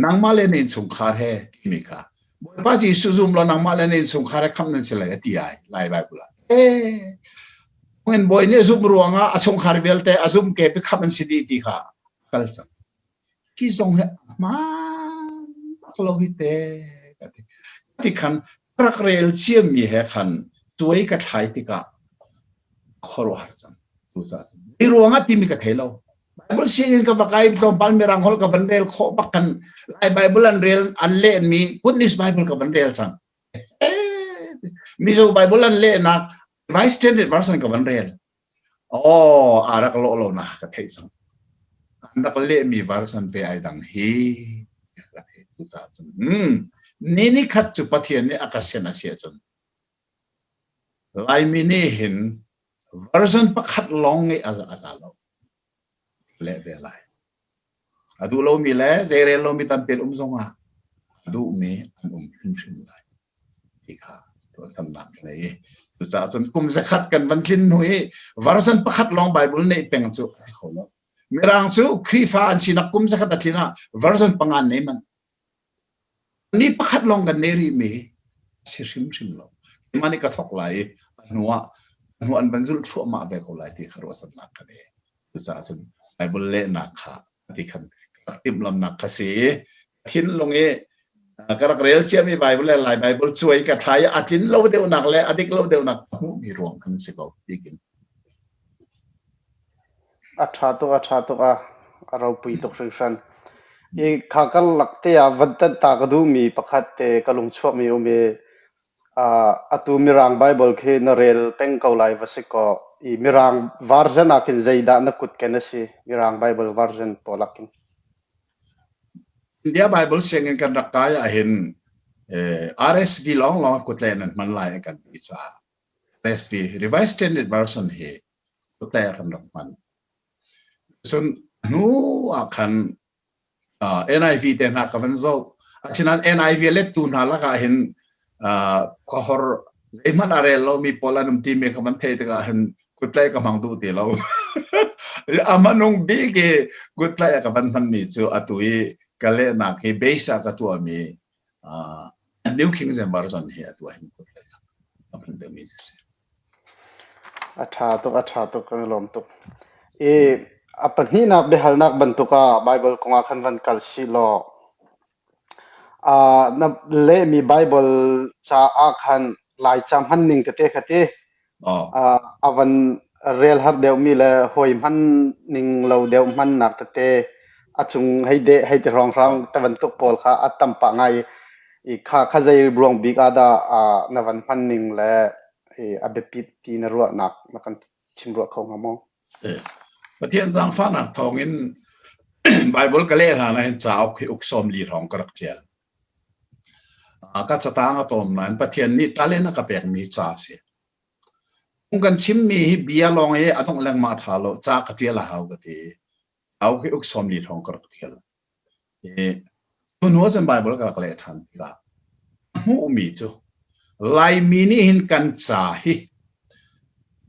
nangmah le na innchungkhar he timi kha Bawipa Jesuh zum law nangmah le na innchungkhar he khamh nan si lai a ti ai Lai Bible ah. Eh ngin bawi nih zumh ruangah a chungkhar vialte a zum ke pi khamh an si dih ti kha kal cang. Hi zong hi hmaan bak lo hi te ka ti. Ti khan rak rel ciammi he khan cuai ka thlai tikah khuaruahhar cang. Hi ruangah timi ka thei lo. Bible sianginn ka va kai tlawmpal mirang holh ka van rel khawh bak kan Lai Bible an rel an lehmi Goodness Bible ka van rel cang. Mizo Bible an lehnak Vice Standard Version ka van rel. Oh, a rak lo lo na ka theih cang. An rak lehmi version te ai dang hi. Hmm. Ni ni khat cu Pathian nih a ka sen a si ahcun Laimi nih hin version pakhat lawng ngeih a za lo. Leh ve lai. A duh lomi le zeirel lomi tampi an um zongah a duhmi an um hrimhrim lai ti kha ruahchannak ka ngei. Cucaah cun kum zakhat kan van tlin hnu i version pakhat lawng Bible neih peng cu a si kho lo. Mirang cu Khrihfa an sinak kum zakhat a tlin ah version panga an nei manh. Ni pakhat lawng kan nei rihmi a si hrimhrim lo. Keimah nih ka thawk lai i a hnuah a hnu an van zulh thluahmah ve ko lai ti kha ruahchannak ka nei. Cucaah cun Bible lehnak kha ti khan ka rak timhlamnak kha si i thinlung i ka rak rel ciami Bible le Lai Bible cuai ka thlai i a tlin lo deuhnak le a dik lo deuhnak ka hmuhmi ruang khan si ko tikin. A ṭha tuk, a ṭha tuk, a a ropui tuk hringhran. I kha karlak te ah van tanh ta ka duhmi pakhat te ka lung chuakmi um i uh, atu Mirang Bible khi na rel peng ko lai va si kaw i Mirang version ah khin zeidah na kut ken a si? Mirang Bible version pawl ah khin. India Bible sianginn kan rak kai ahhin eh, RSV lawnglawng kutle nan hman lai kan ti caah RSV Revised Standard Version hi kutle kan rak hman. Cun hnu ah khan uh, NIV te hna ka van zoh. Asinain NIV lettu hna lakah hin uh, khuahor zeihmanh a rel lomi pawl an um timi ka van theih tikah hin kuttlai ka hmang duh ti lo. A hmanung bik i kuttlai a ka van hmanmi cu atu i ka lehnak hi base ah ka tuahmi uh, New King James Version hi atu ah hin kuttlai ah ka hman deuhmi a si. A ṭha tuk, a ṭha tuk, kan i lawm tuk. I a pahnihnak biahalnak bantuk ah Baibal kong ah khan van kal sih law, uh, na lehmi Baibal caah khan Laica hman ning tete kha ti, Oh. uh, a van rel har deuhmi le hawi hman ning lo deuh hmannak tete a cung hei deh hei ti hrawnghrang te bantuk pawl kha a tam pah ngai i kha kha zei ruang bik ah dah uh, na van hman ning le i a biapit ti na ruahnak na kan chim ruah kho hnga maw? Pathian zaangfahnak thawngin Bible ka leh hlan ah hin cauk hi uk sawm li hrawng ka rak ṭial. Ka catang a tawm nain Pathian nih talent a ka pekmi ca a si. Phung kan chimmi hi bia lawng i a dongh lengmang a ṭha lo. Ca ka ṭial a hau ka ti. Cauk hi uk sawm li hrawng ka rak ṭial. I hnu ah cun Bible ka rak leh ṭhan tikah hmuhmi cu Laimi nih hin kan ca hi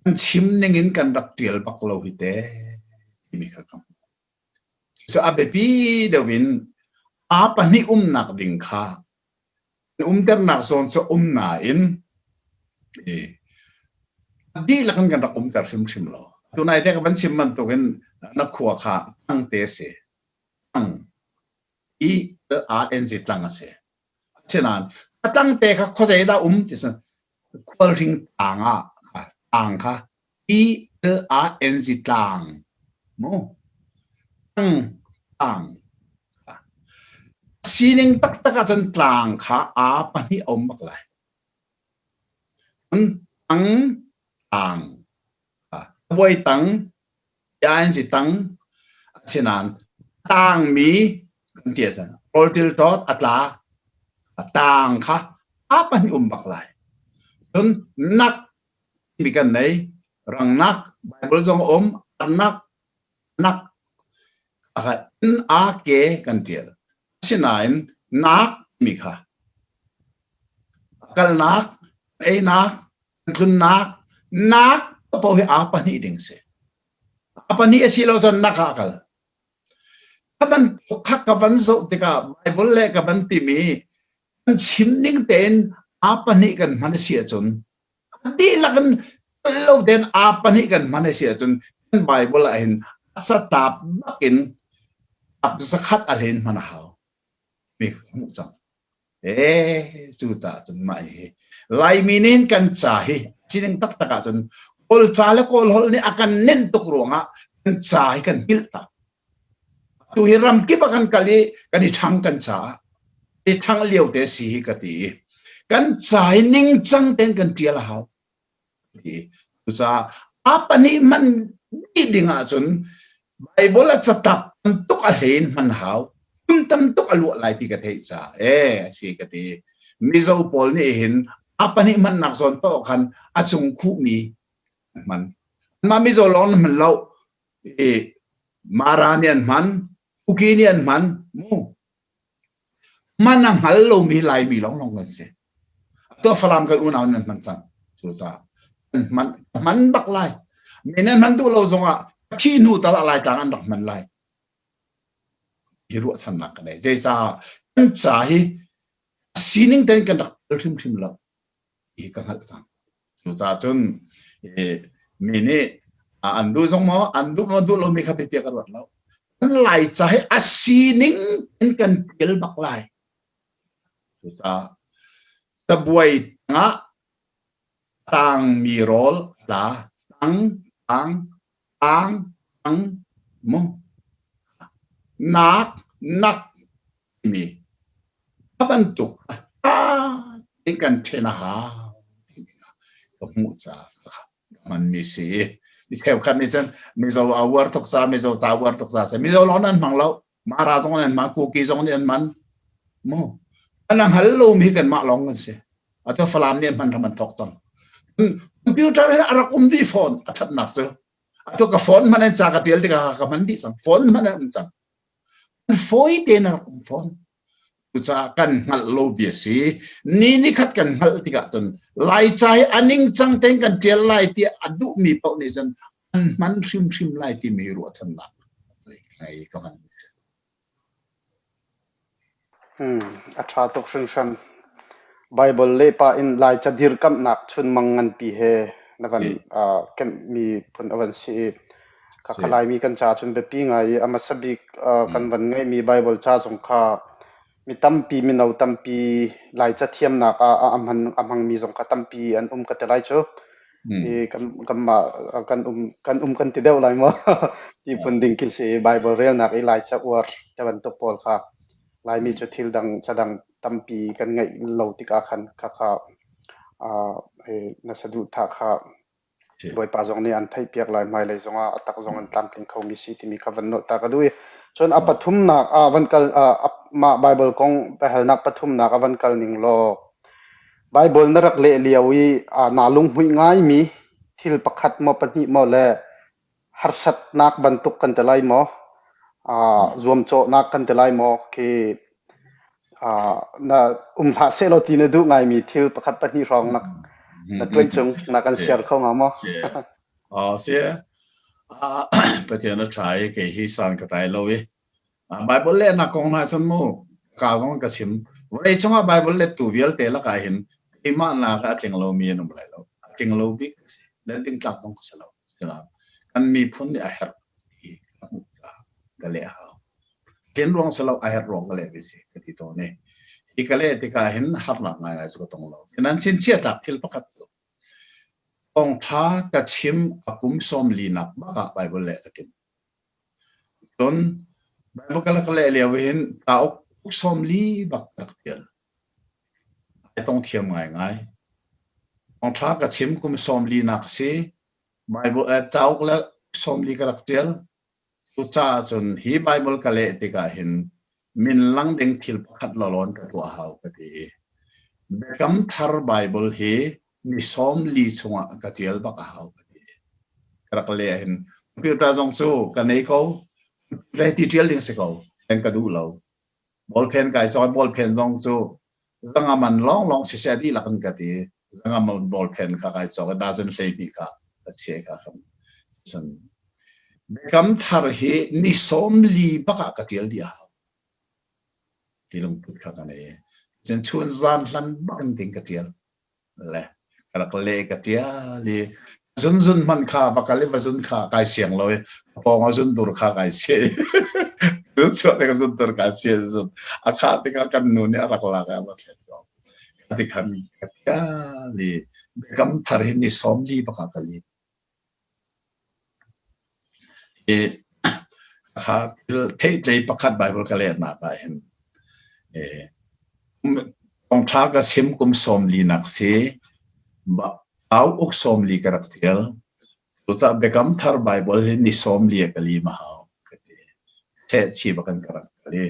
Kan chim ning in kan rak ṭial bak lo hi te timi kha ka hmuh. Cu a biapi deuh in aa pahnih umnak ding kha umternak zawn cu um nain a dihlak in kan rak umter hrimhrim lo. Tunai te ka van chim bantukin na khua kha tang te a si. Tang. I L A N G tlang a si. Asinain a tang te kha khuazei dah um ti sin khualhring tlang ah tlang kha T L A N G tlang mu tang tlang sining taktak ahcun tlang kha a pahnih a um bak lai. Tang tlang buai tang INC tang asinain tangmi kan ti ahcun rawltil ṭawt a tla a tang kha a pahnih um bak lai. Cun nak mi kan nei rangnak Bible zong a um nak nak N A K kan ṭial. Asinain nak mi kha kalnak einak tlunnak nak paoh hi aa pahnih ding si. A pahnih a si lo cun nak ah a kal. Kha bantuk kha ka van zoh tikah Bible le ka van timi kan chim ning tein aa pahnih kan hman a si ahcun a dihlak in lo tein aa pahnih kan hman a si ahcun kan Bible ah hin a satap bak in ap zakhat a hlen hman a hau. Mi hmuh cang. Ee, cucaah cun mah hi Laimi nih kan ca hi sining taktak ahcun Kawl ca le Kawl holh nih a kan nenh tuk ruangah kan ca hi kan hngilh tak. Tu hi ramkip ah kan kal i kan i ṭhang kan caah i ṭhang lio te si hi ka ti i kan ca hi ningcang tein kan ṭial a hau. Cucaah a pahnih hman dih ding ahcun Baibal a catap tam tuk a hlein hman hau. Kum tam tuk a luah lai ti ka theih caah ee si ka ti. Mizo pawl nih hin a pahnih hmannak zawn paoh khan a cung khuhmi an hman. Mah Mizo lawng an hman lo. I Mara nih an hman, Kuki nih an hman. Mu. Hman a hngal lomi Laimi lawnglawng kan si. Atu Falam kan unau nan hman cang. Cucaah an hman, hman bak lai. Mi nan hman duh lo zongah thi hnu tal ah Laitlang an rak hman lai. Hi ruahchannak ka nei. Zeicah kan ca hi sining tein kan rak tel hrimhrim lo. Hi ka hngalh cang. Cucaah cun mi nih an duh zong maw an duh maw duh lomi kha biapia ka ruat lo. Kan Laica hi a sining in kan ṭial bak lai. Cucaah cabuai tangah tangmi rawl tla tang tang tang tang mu nak nak timi a bantuk a ta in kan ṭhen a hau timi kha ka hmuh caah hmanmi si. Mi cheukhat nih cun Mizo a uar tuk ca, Mizo ta uar tuk ca si. Mizo lawng nan hmang lo. Mara zong nan hmang, Kuki zong nih an hman. Mu. An hngal lomi kanmah lawng kan si. Atu Falam nih an hman ram an thawk cang. Computer he a rak um dih phone a thatnak cu. Atu ka phone hman in ca ka tial tikah ka hman dih cang. Phone hman an um cang. Fawi tein a rak um fawn. Cucaah kan hngalh lo bia si. Ni ni khat kan hngalh tikah cun Laica hi a ningcang tein kan ṭial lai tiah a duhmi paoh nih cun an hman hrimhrim lai timi ruahchannak ngei ka hman. Hmm, a ṭha tuk hringhran. Baibal leh pah in Laica dirkamhnak chunmang nganpi he na van uh, kemhmi phun a van si i Khakha Laimi kan ca cun biapi ngai i a hmasa bik kan van ngeihmi Baibal ca zong kha mi tampi mino tampi Laica thiamnak ah a hman a hmangmi zong kha tampi an um ka ti lai cu. I kan kanmah kan um kan um kan ti deuh lai maw ti phun ding khi si i Baibal relnak i Laica uar te bantuk pawl kha Laimi cu thil dang ca dang tampi kan ngeih lo tikah khan khakha na saduhthah kha Bawipa zong nih an theihpiak lai hmailei zongah a tak zong an tlamtling khomi si timi kha van nolh ta ka duh i cun a pathumnak ah van kal mah Baibal kong biahalnak pathumnak ah van kal ning law Baibal na rak leh lio i naa lunghmuih ngaimi thil pakhat maw pahnih maw le harsatnak bantuk kan ti lai maw zuamcawhnak kan ti lai maw khi na um hlah sehlaw ti na duh ngaimi thil pakhat pahnih hrawng na na tuai cung na kan share kho hnga maw? Si Pathian a ṭha i kei hi san ka tlai lo i Bible lehnak kong hna cun mu ka zong ka chim. Vawlei cungah Bible lettu vialte lakah hin keimah nak ah a tling lomi an um lai lo. A tling lo bik ka si. Let ding tlak zong ka si lo. Kan miphun nih a herh ti ka hmuh tikah ka leh hau. Tlin ruang si lo a herh ruang ka leh mi si ka ti tawn i hi ka leh tikah hin harnak ngaingai cu ka tong lo. Nan chinchiah tlak thil pakhat cu thawngṭha ka chim a kum 40 nak bak ah Bible leh ka tim. Cun Bible ka rak leh lio hin cauk 40 bak ka rak ṭial. Ai tong thiam ngaingai. Thawngṭha ka chim kum 40 nak si. Bible cauk le 40 ka rak ṭial. Cucaah cun hi Baibal ka leh tikah hin min lang ding thil pakhat lawlawn ka tuah hau ka ti i Biakam Thar Baibal hi ni 40 chungah ka ṭial bak a hau ka ti. Ka rak leh hin computer zong cu ka nei ko, computer ti ṭial ding si ko, then ka duh lo. Ballpen kai cawn, ballpen zong cu zanga man lawnglawng siseh dihlak in ka ti. Zanga man ballpen kha kai cawk i dozen 12 kha ka chiah kha khan. Cun Biakam Thar hi ni 40 bak ah ka ṭial dih a hau. Ti lungput kha ka nei. Cun chun zan hlan bak in ding ka ṭial. Le ka rak le ka ṭial i zunzun hmanh kha va kal i va zun kha kai siang lo i ka pawng ah zundur kha kai sia i zun chuah tikah zundur kai sia zun a khah tikah kan nu nih a rak lak i a va thlet ko. Ti khan ka ṭial i Biakam Thar hi ni 40 bak ah ka lim. I kha theihtlei pakhat Bible ka lehnak ah hin thawngṭha ka chim kum 40 nak si au uk 40 ka rak ṭial. Cucaah Biakam Thar Bible hi ni 40 ah ka lim a hau ka ti. Sehchih bak in ka rak kal i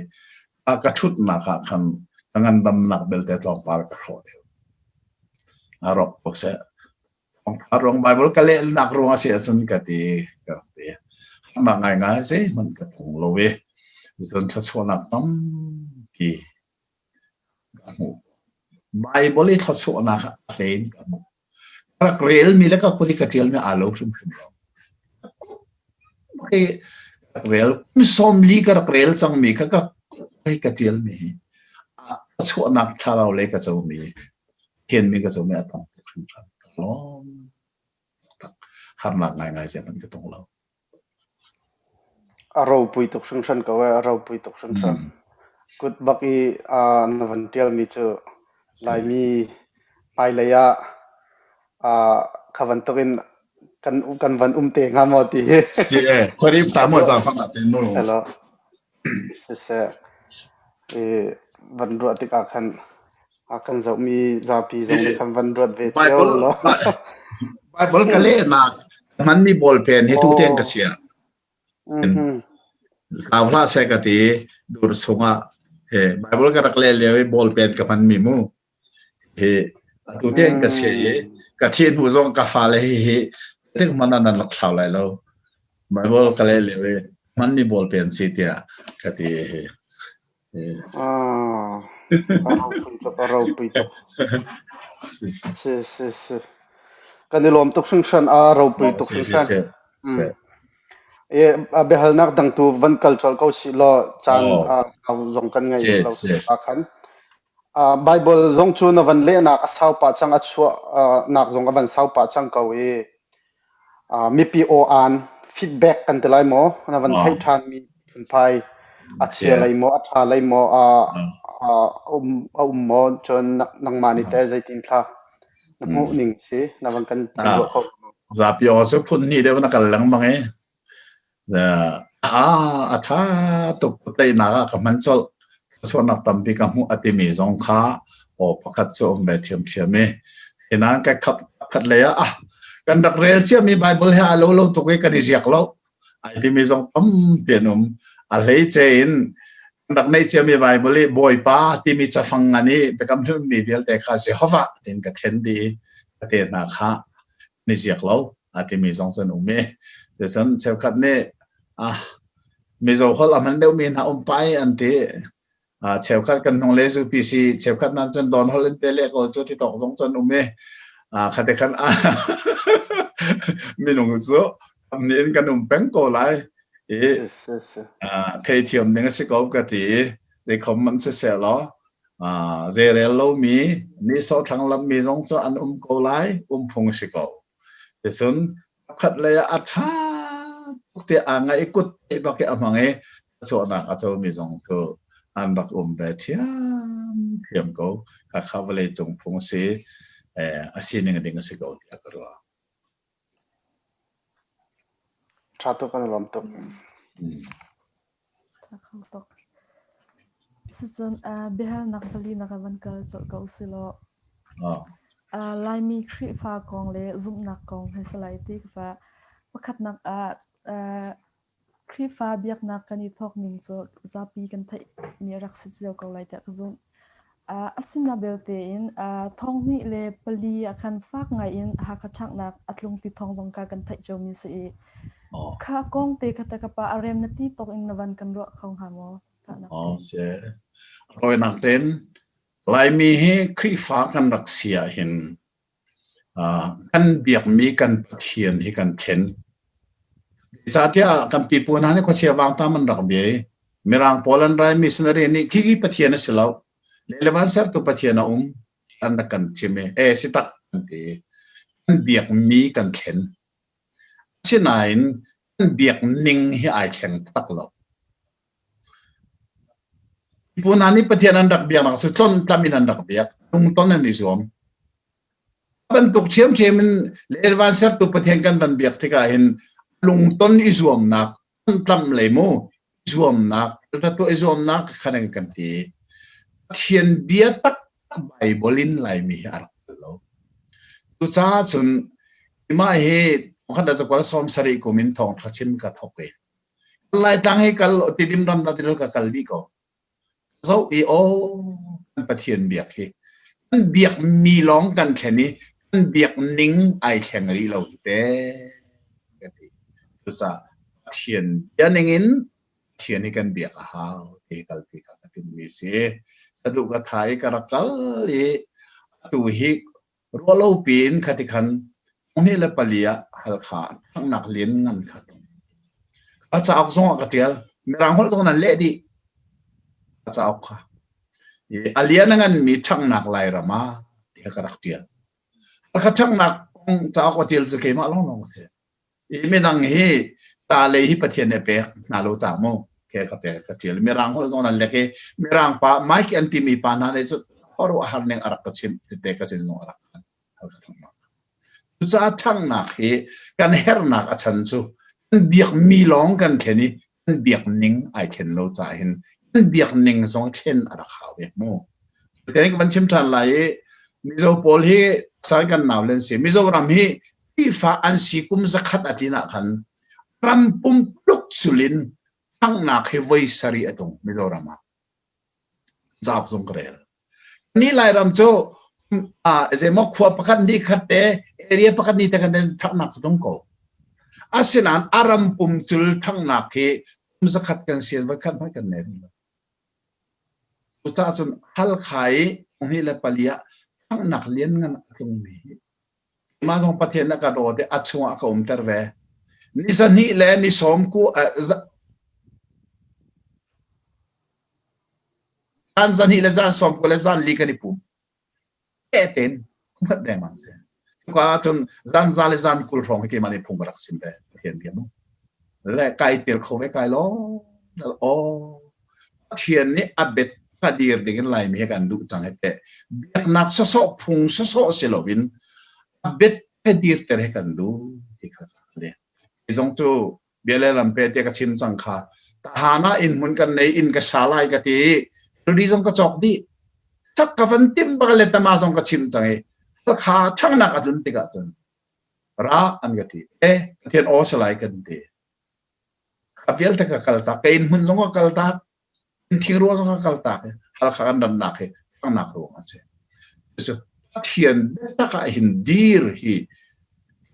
a ka ṭhutnak ah khan ka ngandamnak belte tlawmpal ka hrawh deuh. A rawk ko seh. A ruang Bible ka lehnak ruang a si ahcun ka ti ka ti. Harnak ngaingai zeihmanh ka tong lo i cun thluachuahnak tampi ka hmuh. Bible i thluachuahnak a hlei in ka hmuh. Ka rak relmi le ka kut i ka ṭialmi aa lo hrimhrim lo. Ka rak rel kum 40 ka rak rel cangmi kha ka kut i ka ṭialmi hi a chuahnak thlarau lei ka comi Thianmi ka cung i a tong tuk hringhran. Ka lawm tak. Harnak ngaingai zeihmanh ka tong lo. A ropui tuk hringhran ko ee, a ropui tuk hringhran. Kut bak i na van ṭialmi cu Laimi hmailei ah kha bantukin kan kan van um te hnga maw ti hi. Si e, khuari ta mo zaangfang ah te nu. Hello. Siseh, i van ruah tikah khan a kan zohmi zapi zong nih khan van ruat ve cio Bible law. Bible ka lehnak hmanmi ballpen hi tuten ka chia. Mhm. Hlau hlah seh ka ti dur chungah he Bible ka rak leh lio i ballpen ka hmanmi mu. Hi atu tein ka sia i ka thih hnu zong ka fale hi hi tik hmanh ah nan rak thlau lai lo. Bible ka leh lio i hmanmi ballpen si tiah ka ti hi. Ah, a ropui tuk, a ropui tuk. Si, si, si. Kan i lawm tuk hringhran, a ropui tuk Si, si, hringhran. si. Si. E, a biahalnak dang tu van kal colh ko si law caan Oh, a zong kan ngei si, lo si. ah khan. Baibal zong cu na van lehnak a sau pah cang, a chuahnak zong a van sau pah cang ko i mipi aw-aan feedback kan ti lai maw? Na van theih ṭhanmi phunphai a chia lei maw, a ṭha lei maw a um maw? Cun nangmah nih teh zeitin thla na hmuh ning si na van kan chim ruah kho maw? Zapi aw cu phun hnih deuh na kal lengmang i A ṭha tuk. Teinak ah ka hman colh. Thluachuahnak tampi ka hmuh a timi zong kha aw pakhat cu a um ve ṭhiamṭhiam i hinain ka khap khat lei ah ah kan rak rel ciami Baibal he aa lo lo tuk i kan i ziak lo ai timi zong tampi an um. A hleice in kan rak neih ciami Baibal i Bawipa timi cafang ngan i biakam hlunmi vialte kha Jehovah tiin ka ṭhen dih i ka te hna kha ni ziak lo a timi zong cun um i cucun cheukhat nih ah Mizo holh a hman deuhmi hna um pai an ti. Cheukhat kan hnung le zupi si cheukhat nan cun don holh in te le ko cu ti tawk zong cun um i khate khan. Minung cu nih in kan um peng ko lai i theithiam ding a si ko ka ti i zeikhom man siseh law zeirel lomi nihsawh thlanglamh mi zong cu an um ko lai um phung a si ko. Cucun khat lei ah a ṭha tuk tiah aa ngaih i kut bak i a hmang i chuahnak a comi zong cu an rak um ve ṭhiamṭhiam ko. Khakha vawlei cung phung a si. A sining ding a si ko tiah ka ruah. Ṭha tuk kan i lawm tuk. Ṭha kho tuk. Sicun biahalnak palinak ah van kal colh ko usilaw. Laimi Khrihfa kong le zumhnak kong he si lai ti ka fa. Pakhatnak ah Khrihfa biaknak kan i thawk ning cu zapi kan theihmi a rak si cio ko lai tiah ka zumh. Asina belte in thonghnih le pali ah khan fak ngai in Hakha ṭhanghnak a tlung ti thawng zong kha kan theih ciomi si i kha kong te kha ta ka pa a rem na ti tawk in na van kan ruah kho hnga maw? Tahnak tein. Si. Rawinak tein Laimi hi Khrihfa kan rak si ahhin Kan biakmi kan Pathian hi kan thlen. Zeicahtiah kan pipu hna nih khuachia vangtam an rak bia i Mirang pawl an rai missionary nih khi Pathian a si lo. Lei le van sertu Pathian a um an rak kan chim i e si tak an ti. Kan biakmi kan thlen. Asinain kan biak ning hi ai thleng tak lo. Pipu hna nih Pathian an rak biaknak cu tlonhtlam in an rak biak. Lungton an i zuam. Bantuk ṭhiamṭhiam in le van sertu Pathian kan van biak tikah hin lungton i zuamnak, tlonhtlamh lei mu, zuamnak, tuah i zuamnak khan an kan ti. Pathian bia tak Bible in Laimi hi a rak tel lo. Cucaah cun mah hi khat le zakual 70 kum in thawngṭha chim ka thawk i Laitlang hi kal Tidim ram dah ti ka kal dih ko. Zoh i aw kan Pathian biak hi kan biak mi lawng kan thlen i kan biak ning ai thleng rih lo hi te ka ti. Cucaah Pathian bia ning in Pathian hi kan biak a hau ti kalpi kha ka timmi si. Ka duh ka tha i ka rak kal i atu hi Ruahlo piin khati khan 24 ah Halkha thanghnak lian ngan kha a cauk zong ah ka ṭial. Mirang holh zong nan leh dih a cauk kha. A lian a nganmi ṭhanghnak Lairam ah tiah ka rak ṭial. Halkha ṭhanghnak kong cauk a ṭial cu keimah lawnglawng ka si. I midang hi ta lei hi Pathian nih a pek hna lo ca mu ke ka pek ka ṭial. Mirang holh zong nan lek i Mirang pa Mike an timi pa hna nih cun khuaruah har ning a rak ka chimh tete ka cin zong a rak kan. Cucaah ṭhanghnak hi kan herhnak a chan cu kan biakmi lawng kan thlen i kan biak ning ai thlen lo caah hin kan biak ning zong thlen a rak hau ve mu. Kan kan chim ṭhan lai i Mizo pawl hi san kan nau len si. Mizoram hi Khrihfa an si kum zakhat a tlin ah khan ram pumpuluk sulin thanghnak hi voi sarih a tung Mizoram ah. Zauk zong ka rel. Ni Lairam cu zeimaw khua pakhat ni khat te area pakhat ni te kan thanghnak cu tung ko. Asinain a ram pum cul thanghnak hi kum zakhat kan sian voi khat hmanh kan nei rih lo. Cucaah cun Halkha i 24 ah thanghnak lianngan a tlungmi hi Mah zong Pathian a ka dawt i a chungah ka umter ve. Ni zahnih le ni sawm ku zan zahnih le zan sawm ku le zan li kan i pum. Tein kumkhat dengmang te. Cuka ahcun zan za le zan 20 hrawng hi keimah nih phung ka rak sim ve. Pathian bia mu. Le kai tel kho ve kai law. Aw. Pathian nih a bet a dir ding in Laimi he kan duh cang he teh. Biaknak sawsawh phung sawsawh si loin a bet he dirter he kan duh ti kha ka le. Hi zong cu bia le lam pe te ka chim cang kha. Tahan ah inn hmun kan nei inn ka sa lai ka ti. Thilri zong ka cawk dih. Chak ka van timh bak le tama zong ka chim cang i kha ṭhangnak a tlun tikah cun ra an ka ti. E Pathian aw si lai kan ti. A vialte ka kaltak. Ka inn hmun zong ka kaltak. Inn thingrua zong ka kaltak. Halkha kan rannak hi ṭhangnak ruang a si. Cucu Pathian biatak ah hin dir hi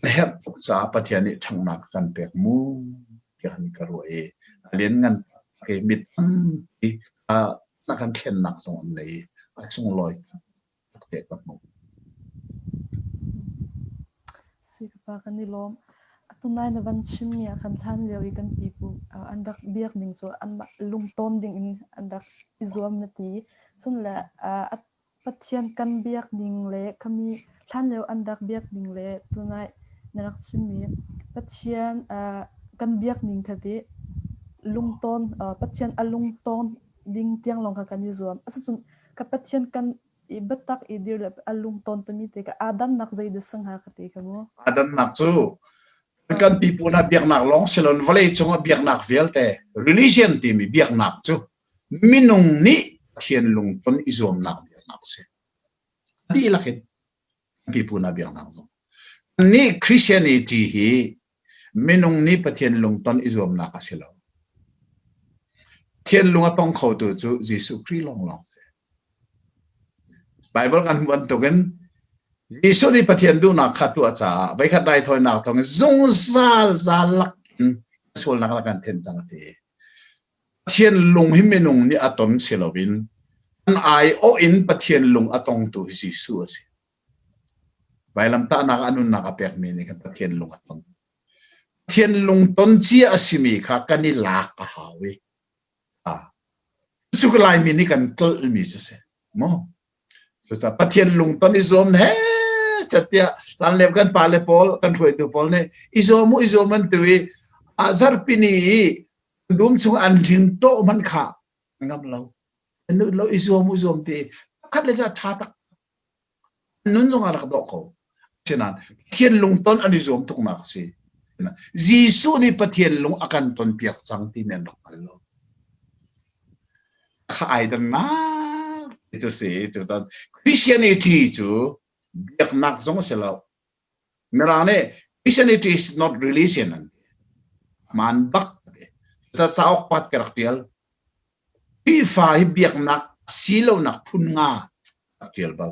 na herh tuk caah Pathian nih ṭhanghnak a kan pek mu tiah hin ka ruah i a lianngan i mi tampi na kan thlennak zong an nei i a sunglawi tak te ka hmuh. Si. Si ka pa kan i lawm. Atu nai na van chimmi ah khan hlan lio i kan pipu an rak biak ning cu anmah lungtawn ding in an rak i zuam na ti. Cun le Pathian kan biak ning le khami hlan lio an rak biak ning le tunai na rak chimmi Pathian kan biak ning kha ti lungtawn Pathian a lungtawn ding tiang lawng kha kan i zuam. Asicun ka Pathian kan i biatak i dir le a lungtawn timi te ka aa dannak zei dah si hnga ka ti kha mu. Aa dannak cu kan pipu hna biaknak lawng si loin vawleicung ah biaknak vialte religion timi biaknak cu minung nih Pathian lungton i zuamnak biaknak a si. Dihlak in pipu hna biaknak zong. Nih Christianity hi minung nih Pathian lungton i zuamnak a si lo. Pathian lung a tong khotu cu Jesuh Khrih lawnglawng si. Bible kan hmuh bantukin Jesuh nih Pathian duhnak kha tuah caah voikhat raithawinak thawngin zungzal zal lak in sualnak la kan then cang a ti. Pathian lung hi minung nih a ton si loin an aiawh in Pathian lung a tongtu hi Jesuh a si. Vailamtahnak ah a nunnak a pekmi nih khan Pathian lung a ton. Pathian lungton cia a simi kha kan i lak a hau i cu Laimi nih kan tlolhmi cu si mu. Cucaah Pathian lungton i zuam he catiah hlanlio kan pale pawl kan hruaitu pawl nih i zuam u i zuam an tu i a zarhpini i dum chung an ring tawh hmanh kha ngam lo. Lo i zuam u zuam ti khat le ca tha tak nun zong a rak dawh ko. Asinain Pathian lungton an i zuam tuknak a si. Jesuh nih Pathian lung a kan tonpiak cang timi an rak hngal lo. Kha ai dannak cu si. Cutan Christianity cu biaknak zong a si lo. Mirang nih Christianity is not religion an ti. Man bak. Cuta cauk pat ka rak tial. Khrihfa hi biaknak silonak phun nga rak tial bal.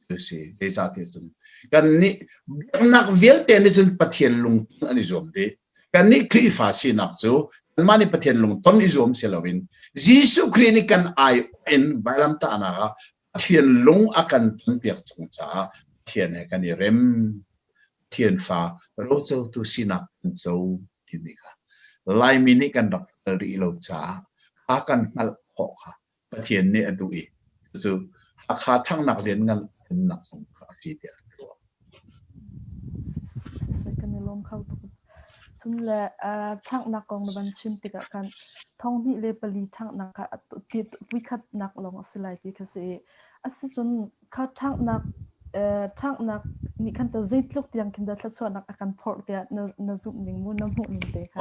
Cu si. Zeicahtiah cun kan nih biaknak vialte nih cun Pathian lungton an i zuam dih. Kan nih Khrihfa sinak cu kanmah nih Pathian lungton i zuam si loin Jesuh Khrih nih kan ai in vailamtahnak ah Pathian lung a kan tonpiak chung caah Pathian he kan i rem. Pathian fa rocotu sinak kan co timi kha Laimi nih kan rak hngal rih lo caah a kan hngalh khawh kha Pathian nih a duh i cucu Hakha ṭhanghnak lianngan nak zong kha a si tiah ka ruah. Siseh kan i lawm kho tuk. Cun le ṭhanghnak kong na van chim tikah khan thong hnih le pali ṭhanghnak kha voikhatnak lawng a si lai ti kha si i asicun kha ṭhanghnak ṭhanghnak nih khan ta zeitluk tiang khin dah thluachuahnak a kan phorh tiah na na zumh ning mu na hmuh ning te kha.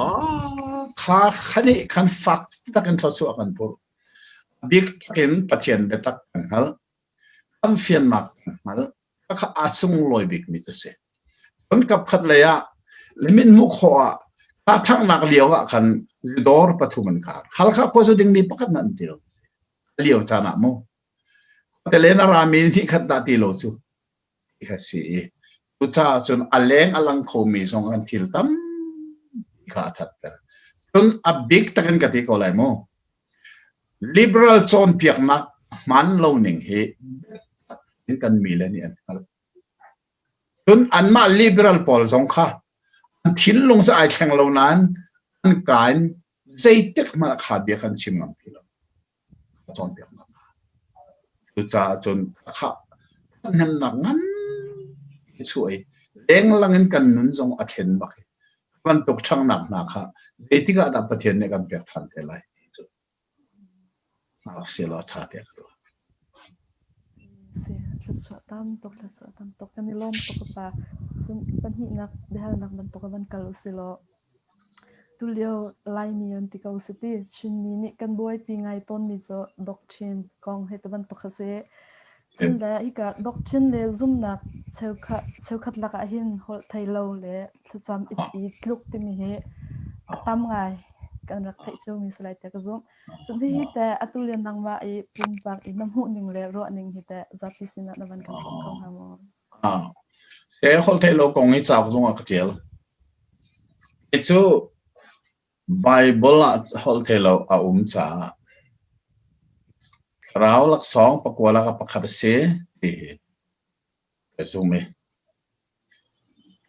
Kha khan nih khan fak takin thluachuah kan phurh. Bik takin Pathian biatak kan hngalh. Kan fiannak kan hngalh. Kha a sunglawi bikmi cu si. Cun kapkhat lei ah limit hmuh khawh ah kha ṭhanghnak lio ah khan dawr pathum an khar. Halkha khua cu dingmi pakhat hmanh an ti lo. Lio caan ah mu. Telen a rami hnih khat dah ti lo cu kha si i cucaah cun a leng a lang khomi zong an thil tam kha a thatter. Cun a bik takin ka ti ko lai mu. Liberal cawnpiaknak hmaan lo ning hi kan mi le nih an hngalh. Cun anmah liberal pawl zong kha an thinlung cu ai thleng lo nain an ka in zeitik hmanh kha bia kan chim ngam ti lo. Cawnpiaknak hna. Cucaah cun kha hnemnak ngan chuah i lenglang in kan nun zong a thlen bak i bantuk ṭhanghnak hna kha zeitik ah dah Pathian nih kan pek ṭhan te lai ti cu hngak selaw ṭha tiah ka ruah. Si, thluachuah tam tuk, thluachuah tam tuk. Kan i lawm tuk pa. Cun pahnihnak biahalnak bantuk ah van kal usilaw tulio Laimi an ti ko si ti Chinmi nih kan buaipi ngai tawnmi cu doctrine kong hi ti bantuk a si. Cun le hika doctrine le zumhnak cheukhat cheukhat lakah hin holh thei lo le thlacam i tluk timi hi a tam ngai kan rak theih ciomi si lai tiah ka zumh. Cun hihi teh atu le nangmah i pumpak i na hmuh ning le ruah ning hi teh zapi sinah na van kan hrawm kho hnga maw? Ah, he holh theih lo kong hi cauk zongah ka ṭial. Hi cu Baibal ah holh theih lo a um caah thlarau laksawng pakua lak ah pakhat a si ti hi ka zum i.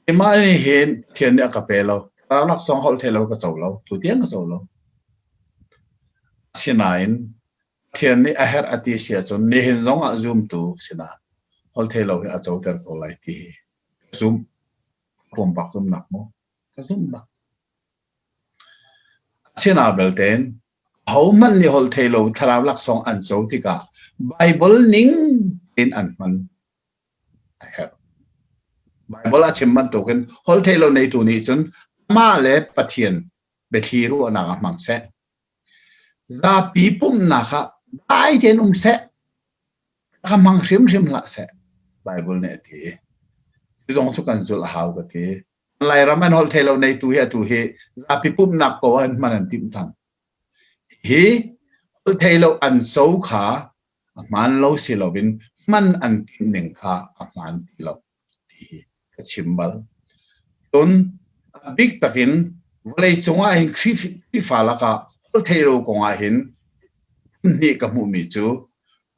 Keimah nih hin Pathian nih a ka pe lo. Thlarau laksawng holh thei lo ka co lo. Tu tiang ka co lo. Asinain Pathian nih a herh a ti si ahcun nihin zong ah zumtu sinah holh thei lo hi a coter ko lai ti hi ka zumh. Pumpak zumhnak mu. Ka zumh bak. Asinain belte ahohmanh nih holh thei lo thlarau laksawng an co tikah Baibal ning tein an hman a herh. Baibal a chim bantukin holh thei lo neitu nih cun amah le Pathian biathli ruahnak ah hmang seh. Zapi pumhnak ah dai tein um seh. Ka hmang hrimhrim hlah seh. Baibal nih a ti. Cu zong cu kan zulh a hau ka ti. Lairam an holh thei lo neitu hi atu hi zapi pumhnak ko ah an hman an timh cang. Hi holh thei lo an co kha a hmaan lo si loin hman an timh ning kha a hmaan ti lo ti hi ka chim bal. Cun a bik takin vawleicung ah hin Khrihfa lakah holhtheihlo kong ah hin hnih ka hmuhmi cu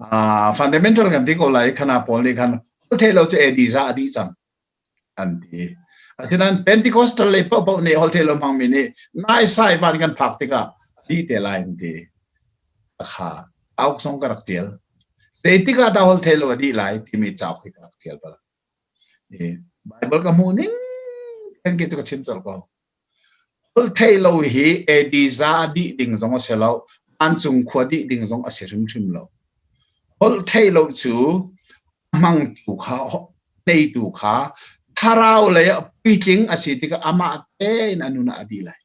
uh, fundamental kan ti ko lai khana pawl nih khan holhtheihlo cu AD za a dih cang an ti. Asinain Pentecostal lei paohpaoh nih holhtheihlo hmangmi nih naisai van kan phak tikah a dih te lai an ti. Kha cauk zong ka rak tial. Zeitik ah dah holhtheihlo a dih lai timi cauk hi ka rak tial bal. Bible ka hmuh ning kan ke tu ka chim colh ko. Holhtheihlo hi AD za a dih ding zong a si lo, vancung khua dih ding zong a si hrimhrim lo. Holhtheihlo cu a hmangtu kha neitu kha thlarau lei ah puitling a si tikah amah tein a nun ah a dih lai.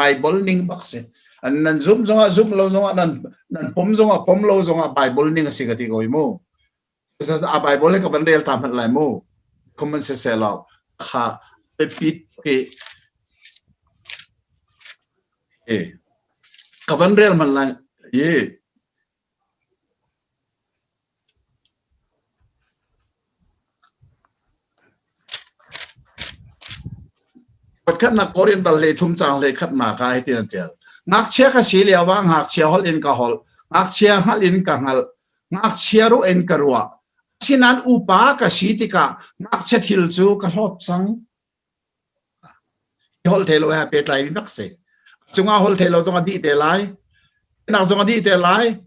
Bible ning bak si. An nan zumh zongah zumh lo zongah nan nan pom zongah pom lo zongah Bible ning a si ka ti ko mu. A Bible ka van rel ta hmanh lai mu. Comment se se lo kha biapi ke e ka van rel hmanh lai ye Pakhatnak Korin dal hlei thum caang hlei khatnak ah hitin an ṭial. Ngakchia ka si lio ah ngakchia holh in ka holh, ngakchia hngalh in ka hngalh, ngakchia ruah in ka ruah. Asinain upa ka si tikah ngakchia thil cu ka hlawt cang. Holh thei lo he pehtlai mi bak si. Cungah holh thei lo zong a dih te lai. Nak zong a dih te lai.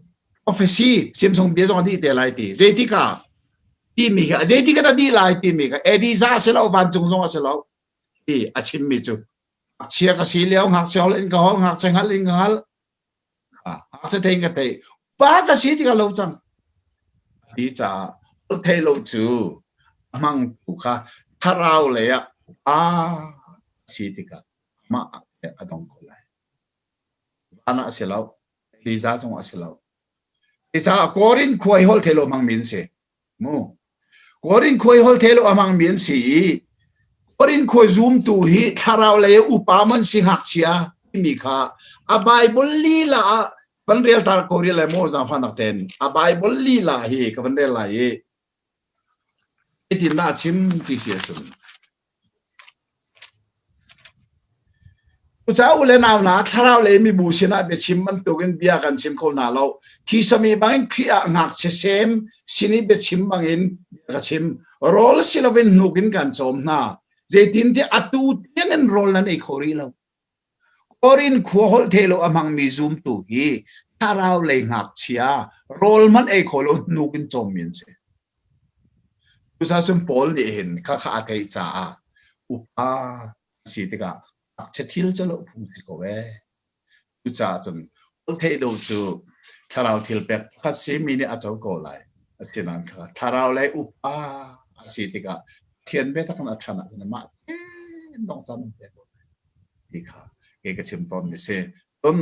Prophecy simsung bia zong a dih te lai ti. Zeitikah timi kha zeitik ah dih lai timi kha Eliza a si lo vancung zong a si lo ti a chimmi cu ngakchia ka si lio ngakchia holh in ka holh ngakchia hngalh in ka hngalh ngakchia thei in ka thei pa ka si tikah lo cang ti caah holh thei lo cu a hmangtu kha thlarau lei ah pa si tikah mah a dong ko lai van ah a si lo Eliza zong a si lo Cucaah Korin khua i holh thei lo hmangmi an si. Mu. Korin khua i holh thei lo a hmangmi an si i Korin khua zumtu hi thlarau lei upa man si ngakchia timi kha a Bible lila ah van rel tar ko rih lai mu zaangfahnak ten a Bible lila hi ka van rel lai i Zeitin dah a chim ti si ahcun Cucaah u le nau hna, thlarau lei mibu sinah biachim bantukin bia kan chim kho hna lo. Thisami bangin Khrih ah ngakchia sem sin i biachim bangin bia ka chim. Rawl si loin hnuk in kan cawm hna. Zeitintiah atu tiangin rawl nan ei kho rih lo. Korin khua holh thei lo a hmangmi zumtu hi thlarau lei ngakchia rawl hmanh ei kho lo hnuk in cawmmi an si. Cucaah cun Paul nih hin khakha a theih caah upa si tikah ngakchia thil cu lo phung si ko ee. Cucaah cun holh theih lo cu thlarau thil pek pakhat si mi nih a co ko lai. Asinain kha thlarau lei upa a si tikah Pathian biatak in a ṭhan ahcun amah tein dong caan an pek ko lai ti kha kei ka chim tawnmi si. Cun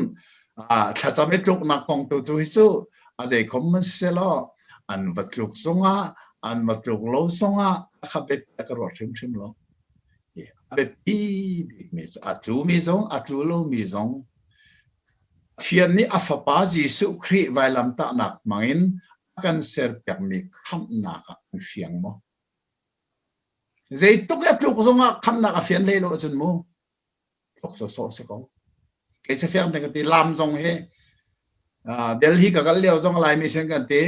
thlacam i tluknak kong tu tu hi cu a deikhom man selaw an va tluk zongah an va tluk lo zongah a kha biapi a ka ruat hrimhrim lo. A biapi bikmi cu a tlumi zong a tlu lomi zong Pathian nih a Fapa Jesuh Khrih vailamtahnak hmangin a kan serpiakmi khamhnak ah an fiang maw? Zeitluk i a tluk zongah khamhnak a fian hlei lo ahcun mu tluk sawsawh si ko. Kei cu fiang tein ka ti lam zong hi Delhi ka kal lio zong Laimi sin kan ti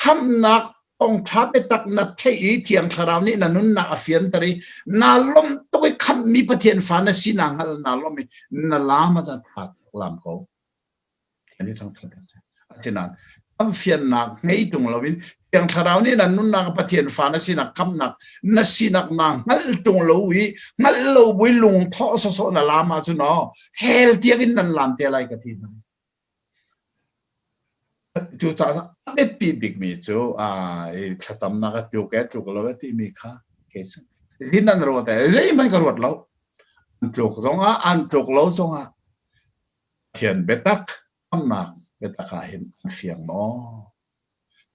khamhnak Thawngṭha biatak na theih i Thiang Thlarau nih na nunnak a fianter i naa lawmh tuk i khamhmi Pathian fa na si naa hngalh naa lawmh i na laam a ṭha tuk laam ko. An i thangṭhat Asinain khamhfiannak ngei ṭung loin Thiang Thlarau nih na nunnak Pathian fa na sinak khamhnak na sinak naa hngalh ṭung lo i hngalh lo bui lungthawh sawsawh na laam ahcun aw hell tiangin nan laam te lai ka ti hna. Cucaah a biapi bikmi cu i thlacamnak a tluk e tluk lo e timi kha kei cu hin an ruat e zeihmanh ka ruat lo. An tluk zongah an tluk lo zongah Pathian biatak khamhnak biatak ah hin an fiang maw?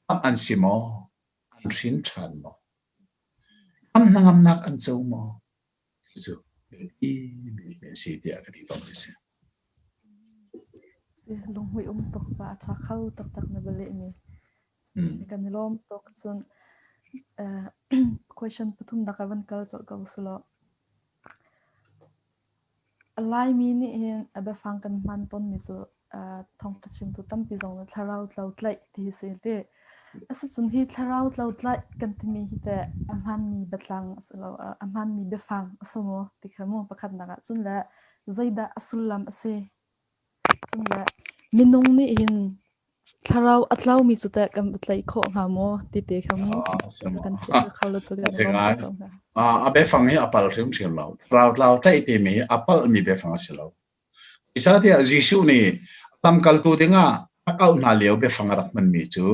Khamh an si maw? An hrin ṭhan maw? Khamh hnangamnak an co maw? Cucu biapi bikmi a si tiah ka ti tawnmi a si. Si lunghmuih um tuk pa a ṭha kho taktak na va lehmi. Si kan i lawm tuk. Cun uh, question pathumnak ah van kal colh ko sulaw. Laimi nih hin a biafang kan hman tawnmi cu thawngṭha chimtu tampi zong nih thlarau tlo tlaih ti hi si ti. Asicun hi thlarau tlo tlaih kan timi hi teh a hmaanmi biatlang a si lo, a hmaanmi biafang a si maw ti kha mu pakhatnak ah cun le zeidah a sullam a si? Cun le minung nih hin Thlarau a tlaumi cu teh kan va tlaih khawh hnga maw ti te kha mu kan fianter kho lo cu kan i lawm tuk ko hnga. A biafang hi a pal hrimhrim lo. Thlarau tlau tlaih timi hi a palhmi biafang a si lo. Zeicahtiah Jesuh nih lamkaltu dingah a auh hna lio biafang a rak hmanmi cu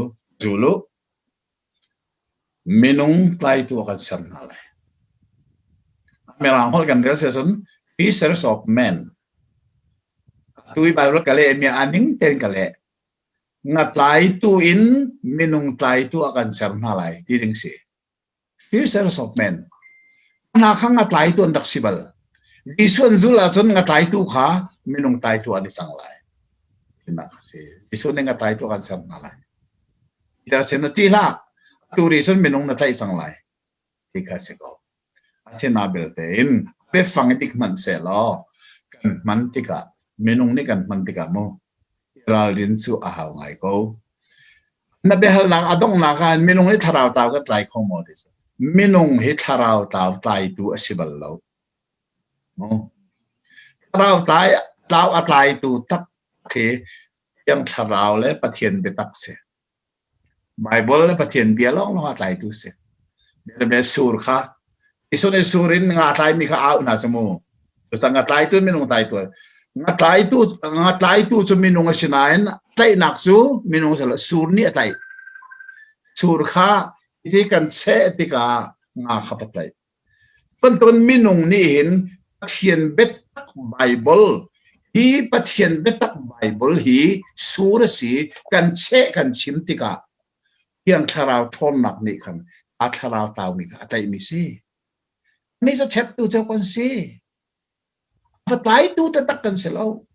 zul u, minung tlaitu a kan ser hna lai. Mirang holh kan rel si ahcun fishers of men Tu i Bible ka lehmi a ning tein ka leh. Nga tlaitu in minung tlaitu a kan ser hna lai ti ding si. Fishers of men. Hna kha nga tlaitu an rak si bal. Jesuh an zul ahcun nga tlaitu kha minung tlaitu an i cang lai. Tinak a si. Jesuh nih nga tlaitu a kan ser hna lai. Peter sin na ṭih hlah. Tu ri cun minung na tlaih cang lai. Ti kha si ko. Asinain belte in biafang i dik hmanh sehlaw kan hman tikah minung nih kan hman tikah mu ralrin cu a hau ngai ko. Na biahalnak a donghnak ah minung hi thlarau tlau kan tlai kho maw ti si. Minung hi thlarau tlau tlaitu a si bal lo. Mu. Thlarau tlai tlau a tlaitu tak khi Thiang Thlarau le Pathian biatak si. Baibal le Pathian bia lawnglawng a tlaitu si. Bianabia sur kha Jesuh nih sur in nga tlaimi kha au hna cu mu. Cucaah nga tlaitu minung tlaitu. Nga tlaitu nga tlaitu cu minung a si nain tlaihnak cu minung a si lo sur nih a tlaih. Sur kha hi kan cheh tikah nga kha va tlaih. Bantukin minung nih hin Pathian biatak Baibal hi Pathian biatak Baibal hi sur a si kan cheh kan chim tikah Thiang Thlarau ṭhawnnak nih khan a thlarau taumi kha a tlaihmi si. Nih cu cheptu cu kan si. Va tlaitu taktak kan si lo.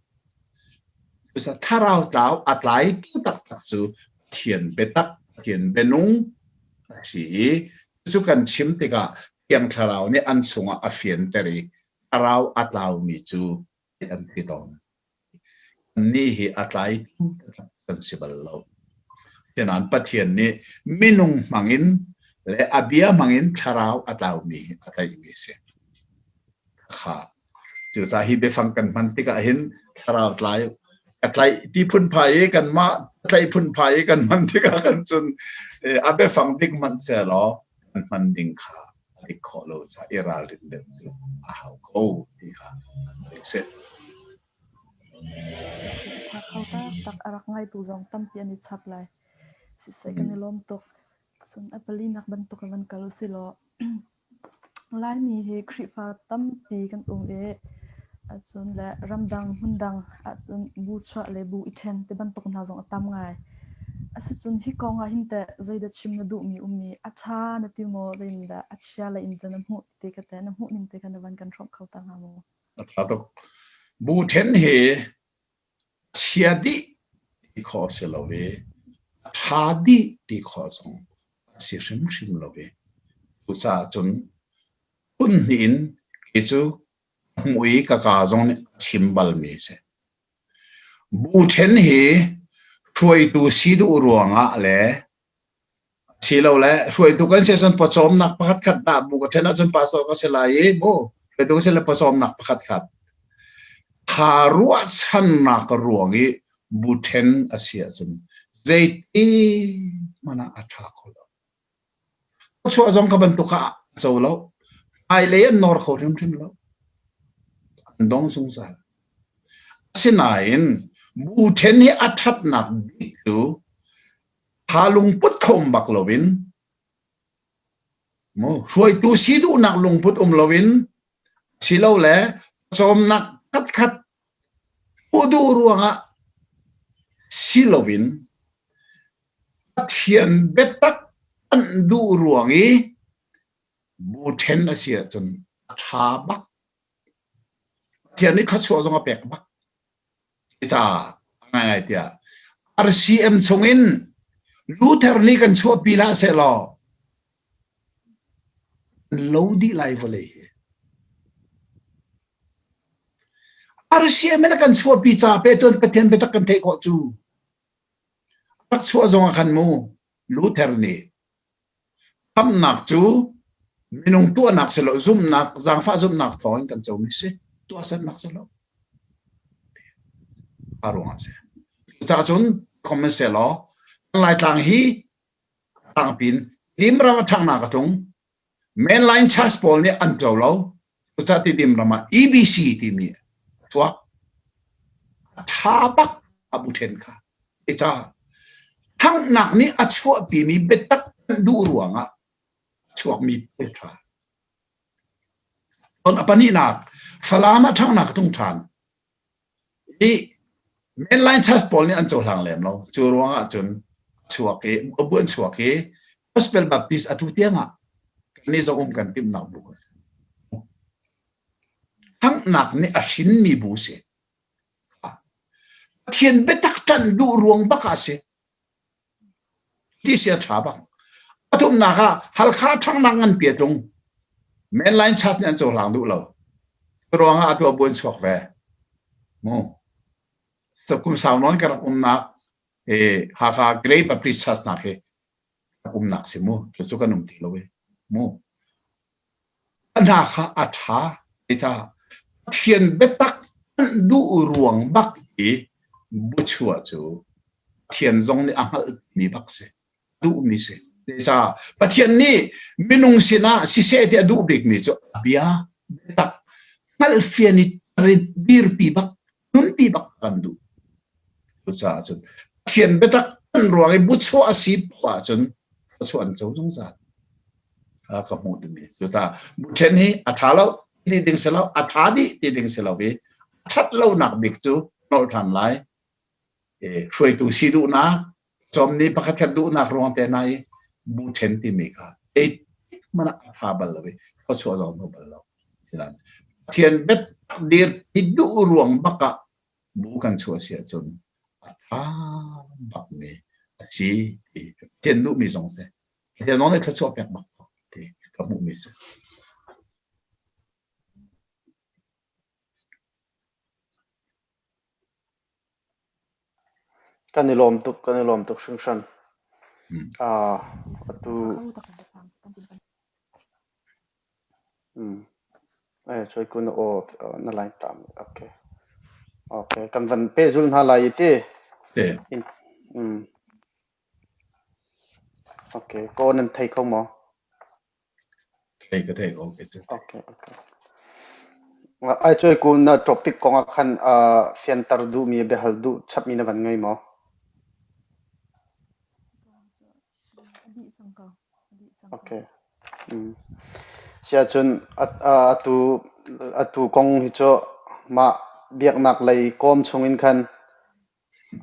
Thlarau tlau a tlaitu taktak cu Pathian biatak, Pathian bianung a si i cucu kan chim tikah Thiang Thlarau nih an chungah a fianter i thlarau a tlaumi cu an ti tawn. Kannih hi a tlaitu taktak kan si bal lo. Asinain Pathian nih minung hmangin le a bia hmangin thlarau a tlaumi hi a tlaihmi a si. Kha cucaah hi biafang kan hman tikah hin thlarau tlai ka tlaih ti phunphai i kanmah tlaih phunphai i kan hman tikah kan cun a biafang dik hmanh sehlaw kan hman ding kha a dik khawh lo caah i ralrin deuh cu a hau ko ti kha an si. Tha kho taktak a rak ngaitu zong tampi an i chap lai. Siseh kan i lawm tuk. Cun a palinak bantuk in van kal usilaw Laimi hi Khrihfa tampi kan um i cun le ramdang hmundang ahcun bu chuah le bu i ṭhen ti bantuk hna zong a tam ngai. Asicun hi kong ah hin teh zeidah chim na duhmi um i a ṭha na ti maw zeitindah a chia lei in teh na hmuh ti kha teh na hmuh ning te kha na van kan hrawmh kho ta hnga maw? A ṭha tuk. Bu ṭhen hi chia dih ti khawh a si lo i a ṭha dih ti khawh zong a si hrimhrim lo i cucaah cun phun hnih in kei cu ka hmuh i ka kaa zong nih a chim balmi a si. Bu ṭhen hi hruaitu si duh ruangah le a si. Asilole hruaitu kan si ahcun pawcawmnak pakhat khat dah bu ka ṭhen ahcun pastor ka si lai i mu hruaitu ka si le pawcawmnak pakhat khat. Tha ruahchannak ruang i bu ṭhen a si ahcun zeiti hmanh ah a ṭha kho lo. Chuah zong ka bantuk ah a co lo. Hmailei an nawr kho hrimhrim lo. An dong zungzal. Asinain bu ṭhen hi a ṭhatnak bik cu tha lungput kho um bak loin hruaitu si duhnak lungput um loin silole cawmnak khatkhat hmuh duh ruangah si loin Pathian biatak an duh ruang i bu ṭhen a si ahcun a ṭha bak. Pathian nih thluachuah zong a pek bak. Cucaah a ngaingai tiah RCM chungin Luther nih kan chuahpi hlah sehlaw lo dih lai vawlei hi. RCM in a kan chuahpi ca pe tuan Pathian biatak kan theih khawh cu. Rak chuah zong ah khan mu Luther nih Khamhnak cu minung tuahnak si lo, zumhnak, zaangfah zumhnak thawngin kan comi si. Tuahsernak si lo. A ruangah si. Cucaah cun comment selaw, Laitlang hi tlangpin Timram a ṭhanghnak a tlung. Mainline church pawl nih an co lo. Cucaah Tidim ram ah EBC timi a chuak. A ṭha bak a bu ṭhen kha. Cucaah ṭhanghnak nih a chuahpimi biatak duh ruangah a chuakmi thil ṭha. Cun a pahnihnak, Falam ah ṭhanghnak a tlung ṭhan. I mainline church pawl nih an cohlang lem lo. Cu ruangah cun chuak i bu an chuak i Gospel Baptist atu tiangah kannih zong um kan timhnak bu. Ṭhanghnak nih a hrinmi bu si. Pathian biatak ṭanh duh ruang bak ah a si. Ti si a ṭha bak. Pathumnak ah Halkha ṭhangnak nganpi a tlung. Mainline church nih an cohlang duh lo. Ruangah atu a buan chuak ve. Mu. So kum sau nawn ka rak umnak eh Hakha Great Baptist Church nak hi umnak si mu. Cu kan um ti lo e. Mu. Hna kha a ṭha. Zeicah? Pathian biatak duh ruang bak i buchuah cu Pathian zong nih a hngalhmi bak si, duhmi si. Zeicah? Pathian nih minung sinah siseh ti a duh bikmi cu a bia biatak hngalhfian i dirpi bak, nunpi bak kan duh. Cucaah cun Pathian biatak an ruang i buchuah a si poah ahcun thluachuah an co zungzal. Ka hmuh timi. Cuta buṭhen hi a ṭha lo ti ding si lo, a ṭha dih ti ding si lo i a ṭhat lonak bik cu nolh ṭhan lai. Hruaitu si duhnak, cawmni pakhat khat duhnak ruang te hna i buṭhen timi kha zeitik hmanh ah a ṭha bal lo i thluachuah zong hmu bal lo. Pathian biatak dir i duh ruang bak ah bu kan chuah si ahcun a ṭha bakmi a si ti Pathian duhmi zong si. Pathian zong nih thluachuah pek bak ti ka hmuhmi si. Kan i lawm tuk, kan i lawm tuk hringhran. Uh, atu Mm. Eh, choi kun aw na line tam. Okay. Okay, kan van pehzul hna lai i ti. Si. In, mm. Okay, ko nan thei kho maw? Thei ka thei ko ke cu. Okay, okay. Ai choi kun na topic kong ah khan uh, fianter duhmi biahal duh chapmi na van ngei maw? A dih cang ko. A dih cang ko. Okay. Siahcun atu kong hi cu mah biaknak lei kawm chungin khan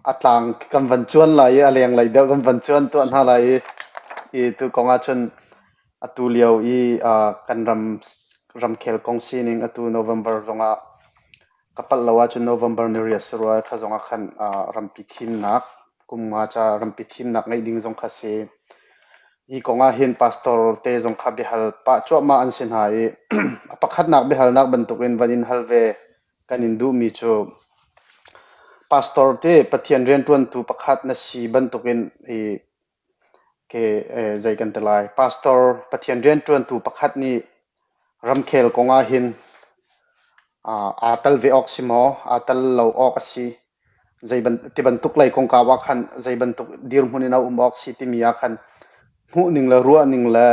a tlang kan van cuan lai i a lenglei deuh kan van cuan tuah hna lai i i tu kong ahcun atu lio i kan ram ramkhel kong sining atu November zongah ka palh lo ahcun November ni riat si rua kha zongah khan rampi thimnak kum nga ca rampi thimnak ngeih ding zong kha si. Hi kong ah hin pastor te zong kha biahal pah cuahmah an si hna i a pakhatnak biahalnak bantukin van in hal ve kan in duhmi cu pastor te Pathian rianṭuantu pakhat na si bantukin i. Ke zei kan ti lai pastor Pathian rianṭuantu pakhat nih ramkhel kong ah hin aa tal ve awk si maw aa tal lo awk a si zei ti bantuk lei kongkau ah khan zei bantuk dirhmun in a um awk si timi ah khan hmuh ning le ruah ning le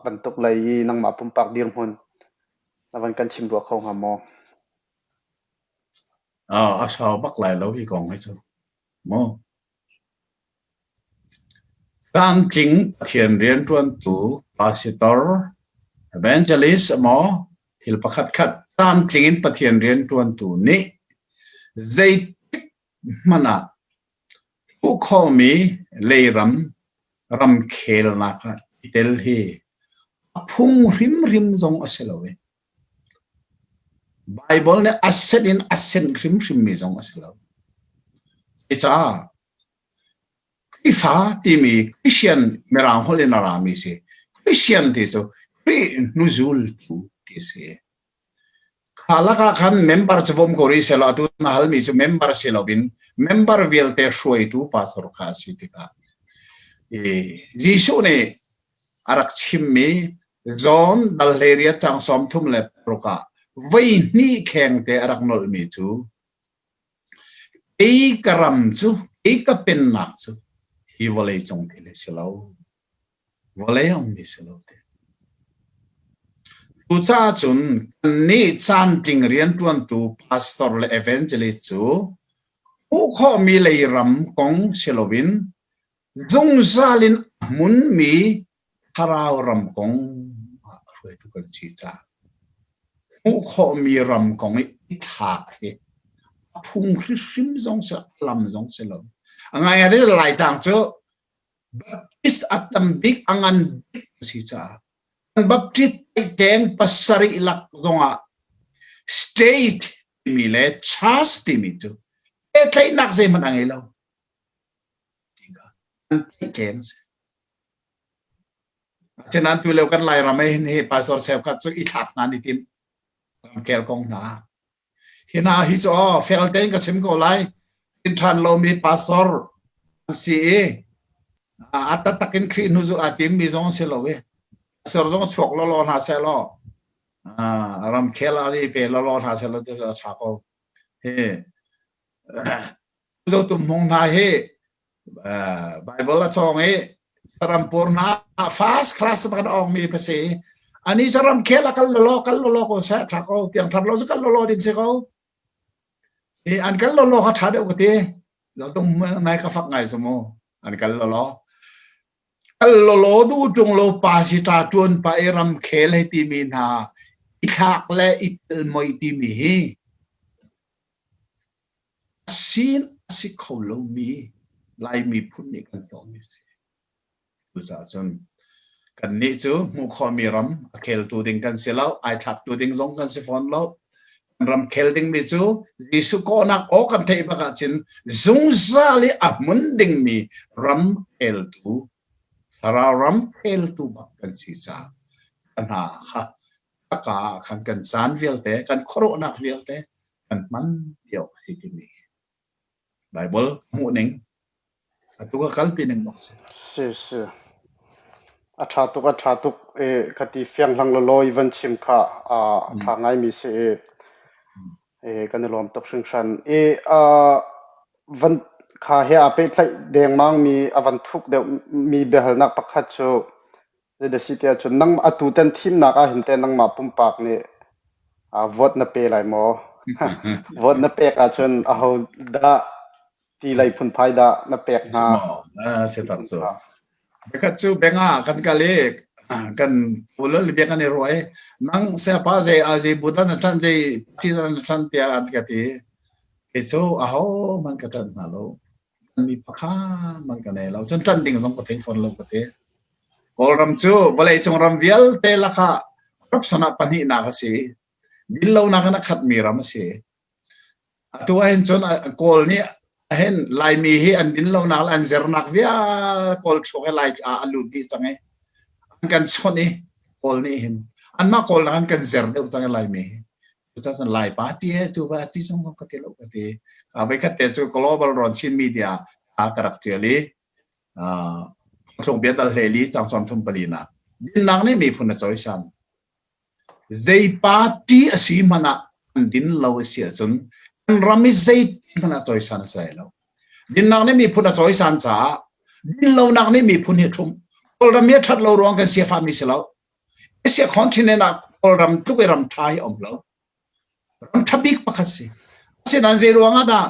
bantuk lei i nangmah pumpak dirhmun na van kan chim rua kho hnga maw? A sau bak lai lo hi kong hi cu. Maw? Caantling Pathian rianṭuantu pastor, evangelist maw thil pakhatkhat caantling in Pathian rianṭuantu nih zeitik hmanh ah hmuh khawhmi leiram ramkhelnak ah i tel hi a phung hrimhrim zong a si lo i Baibal nih a senh in a senh hrimhrimmi zong a si lo. Cucaah Khrihfa timi Christian Mirang holh in a rami si. Christian ti cu Khrih hnuzultu ti a si. Kha lakah khan member cu vom ko rih sehlaw atu na halmi cu member si loin member vialte hruaitu pastor kha a si tikah Jesuh nih a rak chimmi John dal 18 cang 36 ah voi hnih khengte a rak nolhmi cu kei ka ram cu kei ka pennak cu hi vawlei cung thil a si lo. Vawlei a ummi si lo te. Cucaah cun kannih caantling rianṭuantu pastor le evangelist cu hmuh khawhmi lei ram kong si loin zungzal in a hmunmi thlarau ram kong ah hruaitu kan si caah hmuh khawhmi ram kong i i thlak hi a phung hrimhrim zong si a lam zong si lo. A ngai ngai Laitlang cu Baptist a tam bik a ngan bik a si caah Baptist teng pasarih lak zongah state timi le church timi cu pehtlaihnak zeihmanh a ngei lo. An tlaihtleng si. Asinain tu lio kan Lairam ah hin hi pastor cheukhat cu i thlak hna an i tim. Ramkhel kong hna. Hi hna hi cu aw fel tein ka chim ko lai. Inn ṭhan lomi pastor an si i a taktak in Khrih hnu zulh aa timmi zong si lo i pastor zong chuak lawlaw hna seh law ramkhel ah i pe lawlaw hna seh law cu a ṭha ko. Hi Zotum hmung hna hi Bible a cawng i rampur hna first class bak an awng mi pa si. Ani cu ramkhel a kal lawlaw kal lawlaw ko seh ṭha ko piangthar lo cu kal lawlaw ding si ko. I an kal lawlaw kha ṭha deuh ka ti. Zotum nai ka fak ngai cu mu. An kal lawlaw. Kal lawlaw duh ṭung lo pa si ṭa ṭuan pa i ramkhel hei timi hna i thlak le i telmoi timi hi Sin a si kho lomi Lai miphun nih kan tuahmi a si. Cucaah cun kannih cu hmuh khawhmi ram a kheltu ding kan si lo, ai thlaktu ding zong kan si fawn lo. Kan ram khel dingmi cu Jesuh kawhnak aw kan theih bak ahcun zungzal i a hmun dingmi ram kheltu, thlarau ram kheltu bak kan si caah hna kha ka ah khan kan caan vialte, kan khuaruahnak vialte kan hman lio a si timi Bible hmuh ning atu ka kalpi ning bak si. Si si. A ṭha tuk a ṭha tuk e ka ti fiang hlang lawlaw i van chim kha a ṭha ngaimi si i e kan i lawm tuk hringhran. E a van kha he aa pehtlaih dengmang mi a van thuk deuh mi biahalnak pakhat cu Zeidah si tiah cun nang atu tan thimnak ah hin teh nangmah pumpak nih vote na pe lai maw? Vote na pek ahcun aho dah ti lei phunphai dah na pek hnga? Si tak cu. Pakhat cu bank ah kan kal i kan pulal bia kan i ruah i nang sayapa zei a zei bu dah na ṭanh zei party dah na ṭanh tiah an ka ti. Kei cu aho hmanh ka ṭanh hna lo. Mi pakhat hmanh ka nei lo. Cun ṭanh ding zong ka thei fawn lo ka ti. Kawlram cu vawleicung ram vialte lakah corruption ah pahnihnak a si. Dinlonak in a khatmi ram a si. Atu ahhin cun Kawl nih hin Laimi hi an dinlonak le an zernak vial Kawl thluak i Lai ah a lut dih cang i an kan chawnh i Kawl nih hin anmah Kawl nak an kan zer deuh cang i Laimi hi. Cucaah Lai party he tu ba ti zong ka ti lo ka ti. Ka voi khat te cu Global Rawn Chin Media ca ka rak tial i. Thlung bia dal hlei li cang sawm thum pali nak. Dinnak nih miphun a cawisan. Zei party a si hmanh ah an din lo a si ahcun kan ram i zei hmanh ah cawisan a si lai lo. Dinnak nih miphun a cawisan caah dinlonak nih miphun hi a ṭhumh. Kawlram hi a ṭhat lo ruang kan siafahmi si lo. Asia continent ah Kawlram tluk i ram ṭha hi a um lo. Ram ṭha bik pakhat si. Asinain zei ruang ah dah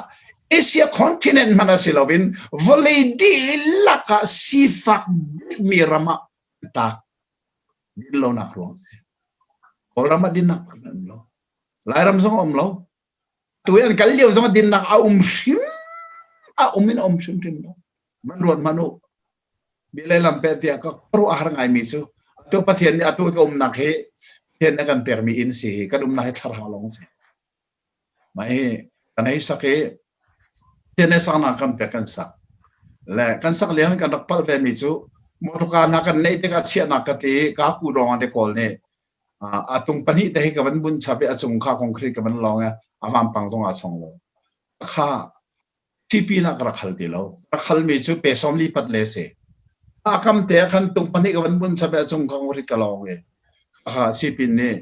Asia continent hmanh ah si loin vawlei dihlak ah sifak bikmi ram ah taak dinlonak ruang a si. Kawlram ah dinnak pakhat um lo. Lairam zong a um lo. Tu i an kal lio zong ah dinnak a um hrim a um in a um hrimhrim lo. Man ruat hmanh u. Bia le lam peh tiah ka ruah a har ngaimi cu atu Pathian nih atu ka umnak hi Pathian nih a kan pekmi inn si hi kan umnak hi thlarha lawng si. Mah hi kan hei sak i Pathian nih saknak kan pek kan sak. Le kan sak lio kan rak palh ve mi cu motorka hna kan neih tikah chiahnak ka ti ka ku dawng ate kawl nih a tung pahnih te hi ka van bun chap i a cung kha concrete ka van lawng i a vampang zong aa chong lo. Kha TP na ka rak hal ti lo. Rak halmi cu pe sawm li pat le si. A kam te ah khan tung pahnih ka van bun chap i a cung ka rit ka lawng i kha sipin nih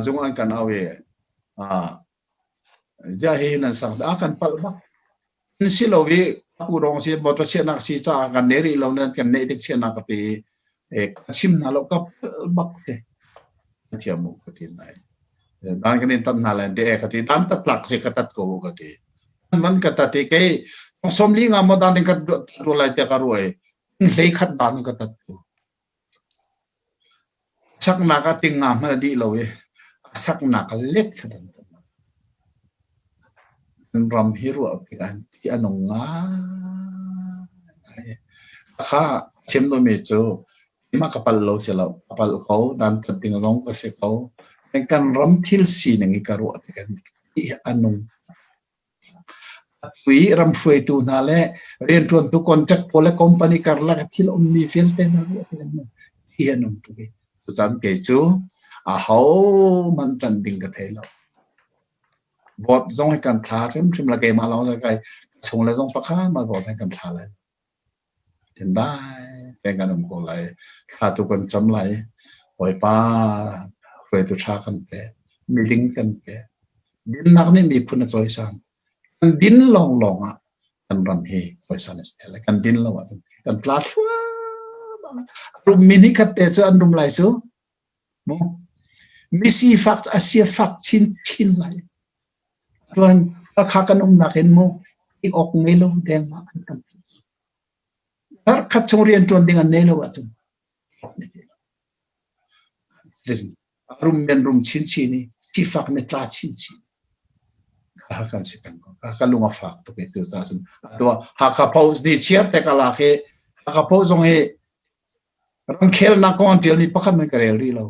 zung an kan au i ja hi nan sang a kan palh bak. An si lo i ku rong si motor chiahnak si caah kan ne rih lo nan kan neih dik chiahnak ka pe i ka chim hna lo ka palh bak te. Thiam mu ka ti nai. Dan kan in tat hna lai te ka ti dan tat tlak si ka tat ko ka ti. Man ka tat i kei som li nga mo dan in ka ru lai te ka ruai hlei khat dan ka tat ko. Saknak a ting nga hmanh a dih lo i a saknak a let kha dan tat. Kan ram hi ruah tikah ti a nung ngai. Kha chim mi cu Keimah ka palh lo si lo, ka palh ko, dantat ding zong ka si ko. Kan ram thil sining hi ka ruah tikah hi a nung. Atu i ram hruaitu hna le rianṭuantu contract pawl le company karlak thil ummi vialte hna ruah tikah hi a nung tuk i tuchan kei cu ahohmanh ṭanh ding ka thei lo. Vote zong hi kan thla hrimhrim la keimah lawng kai chung le zong pakhat ma vote hi kan thla lai. Tindai tein kan um ko lai. Thla tu kan cam lai. Bawipa hruaitu ṭha kan pe. Miding kan pe. Dinnak nih miphun a cawisan. Kan din lawnglawng ah kan ram hi cawisan a si lai. Kan din lo ahcun kan tla thluahmah. A rummi nih khat te cu an rum lai cu. Mu. Misifak a sifak chinchin lai. Tuan Hakha kan umnak in mu i awk ngei lo dengmah an tam. Zarkhat chung rianṭuan ding an nei lo ahcun rum men rum chinchin i sifak ne tla chinchin. Kha kan si peng ko. Ka lung a fak tuk i tu ta cun Hakha Post ni chiar te ka lak i Hakha Post zong hi ramkhelnak kong an ṭialmi pakhat men ka rel rih lo.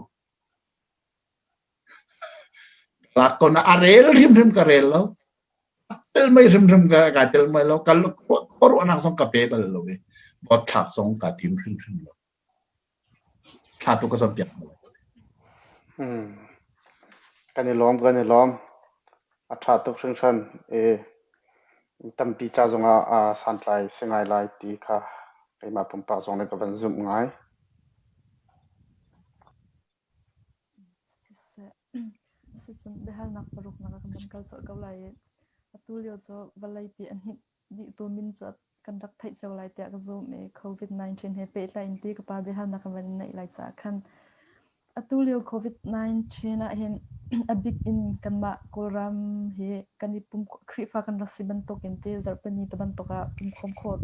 Lak ko na a rel hrimhrim ka rel lo. Tel mei hrimhrim ka ka tel mei lo. Ka ruahnak zong ka pe bal lo i vote thlak zong ka tim hrimhrim lo. Thla tu ka zam piak lo. Hmm. Kan i lawm, kan i lawm. A ṭha tuk hringhran. E, tampi ca zongah a santlai si ngai lai ti kha keimah pumpak zong nih ka van zumh ngai. Siseh, sicun biahalnak paruknak ah kan van kal colh ko lai i atu lio cu vawleipi a hninh dihtu min cu kan rak theih cio lai tiah ka zumh i COVID-19 he pehtlai in ti ka pa biahalnak kan van in neih lai caah khan atu lio COVID-19 ah hin a bik in kanmah Kawlram hi kan i pum Khrihfa kan rak si bantukin ti zarhpini te bantuk ah pumkhawm khawh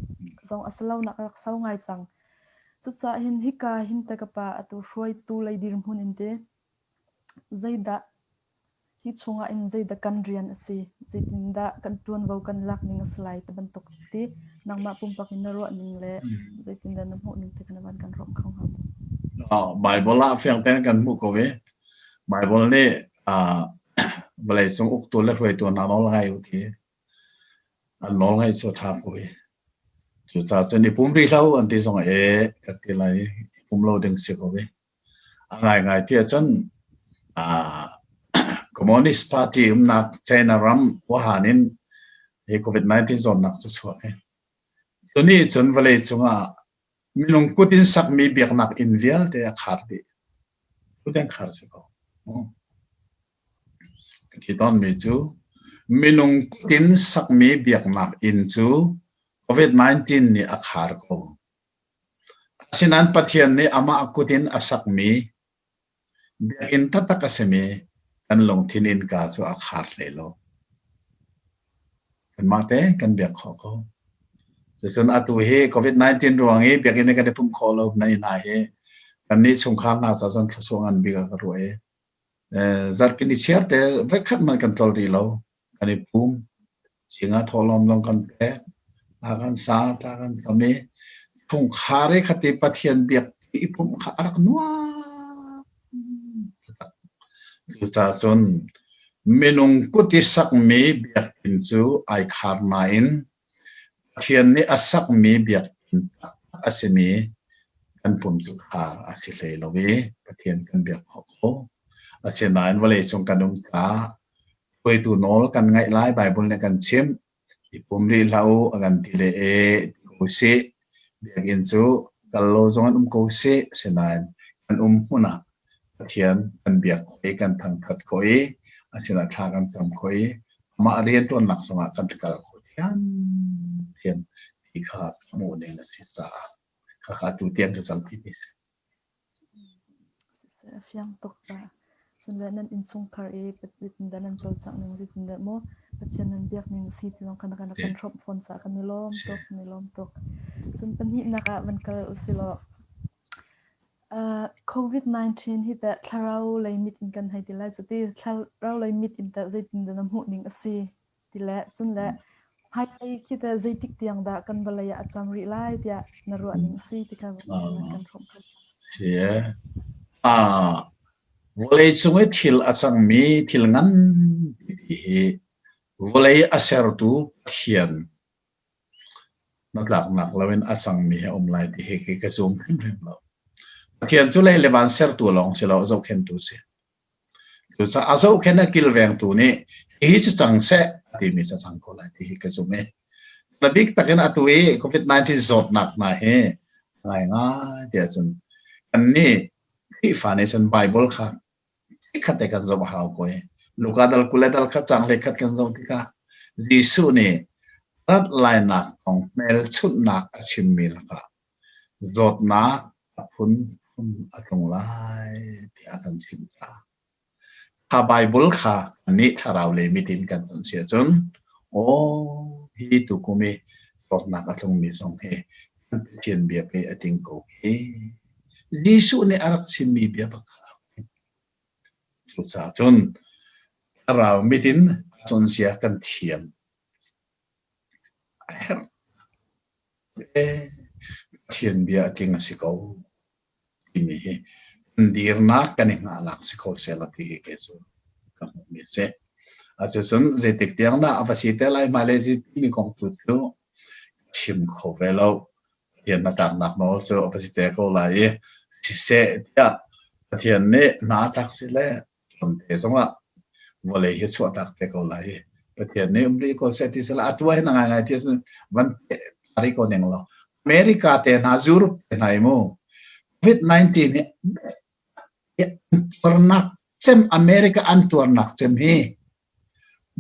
zong a si lonak a rak sau ngai cang. Cucaah hin hika hin te ka pa atu hruaitu lei dirhmun in ti zeidah hi chungah in zeidah kan rian a si, zeitindah kan ṭuanvo kan lak ning a si lai ti bantuk ti nangmah pumpak in na ruah ning le zeitindah na hmuh ning ti kha na van kan hrawmh kho hnga maw? Bible ah fiang tein kan hmuh ko i Bible nih vawleicung uktu le hruaitu hna nawl ngai u ti An nawl ngaih cu a ṭha ko i cucaah cun i pum rih hlah u an ti zong ah ee kan ti lai i i pum lo ding si ko i a ngaingai ti ahcun aa Communist Party umnak China ram Wuhan in hi COVID-19 zawtnak cu chuak hi. Tuni cun vawlei cungah. Minung kut in sakmi biaknak inn vialte a khar dih. Kut in khar si ko. Ka ti tawnmi cu minung kut in sakmi biaknak inn cu COVID-19 nih a khar ko. Asinain Pathian nih amah kut in a sakmi biakinn taktak a simi kan lungthin innka cu a khar hlei lo. Kanmah te kan biak khawh ko. Cucun atu hi COVID-19 ruang i biakinn i kan i pumh khawh lo na inn hna hi kannih chungkhar hna ca cun thluachuah ngan bik ah ka ruah i zarhpi ni chiar te voikhat hmanh kan tlol rih lo. Kan i pum. Zing ah thawhlawm zong kan pek. Hla kan sa, tla kan cam i chungkhar i khati Pathian biak i pumh kha a rak nuam. Cucaah cun minung kut i sakmi biakinn cu ai khar nain Pathian nih a sakmi biakinn taktak a simi kan pum cu khar a si hlei lo i Pathian kan biak khawh ko. Asinain vawleicung kan um caah hruaitu nawl kan ngaih lai Baibal nih a kan chimh. I pum rih hlah u a kan ti le e ti ko sih. Biakinn cu kal lo zong in um ko sih. Asinain kan um hmun ah Pathian kan biak khawh i kan thangṭhat khawh i a sinah thla kan cam khawh i amah rianṭuannak zongah kan kal khawh thiamthiam ti kha ka hmuh ning a si caah khakha tu tiang ka kalpi mi a si. Siseh a fiang tuk ta. Cun le nan innchungkhar i zeitindah nan cawlcangh ning zeitindah maw Pathian nan biak ning a si ti zong kha na kan hrawmh fawn caah kan i lawm tuk, kan i lawm tuk. Cun pahnihnak ah van kal usilaw COVID-19 hi teh thlarau lei mit in kan hei ti lai cuti thlarau lei mit in teh zeitindah na hmuh ning a si ti le cun le hmailei khi teh zeitik tiang dah kan vawlei ah a cam rih lai tiah na ruah ning a si ti kha kan hrawmh kho. Si Vawlei cung i thil a cangmi thil nganpi hi vawlei a sertu Pathian Hnatlaknak loin a cangmi hi a um lai ti hi kei ka zum hrimhrim lo. Pathian cu lei le van sertu lawng si lo, a zohkhenhtu a si. Cucaah a zohkhenh a kilvengtu nih hihi cu cang seh a timi cu a cang ko lai ti hi ka zum i a bik takin atu i COVID-19 zawtnak hna hi ngaingai tiah cun kannih Khrihfa nih cun Bible kha Chikkhat te kan zoh a hau ko i Luka dal 20 le dal khat caang hleikhat kan zoh tikah Jesuh nih rat lainak kong hmelchunhnak a chimmi lakah zawtnak a phunphun a tlung lai tiah a kan chimh ta. Kha Baibal kha kannih thlarau lei mit in kan ton si ahcun aw hi tukum i zawtnak a tlungmi zong hi kan Pathian bia pei a ting ko hi. Jesuh nih a rak chimmi bia bak kha Cucaah cun thlarau mit in cawnzia kan thiam a herh. Pathian bia a tling a si ko timi hi kan dirnak kan i hngahnak si kho sehla ti hi kei cu ka hmuhmi a si. Cucun zeitik tiang dah a va si te lai hmailei timi kong tu cu chim kho ve lo. Pathian hnatlaknak nawl cu a va si te ko lai i siseh tiah Pathian nih hna a tlak si le tlawmte zongah vawlei hi chuahtak te ko lai i Pathian nih um rih ko seh ti sila atu ah hin a ngaingai ti ahcun van tari ko ning law America te hna Europe te hna i mu COVID-19 hi an tuarnak cem America an tuarnak cem hi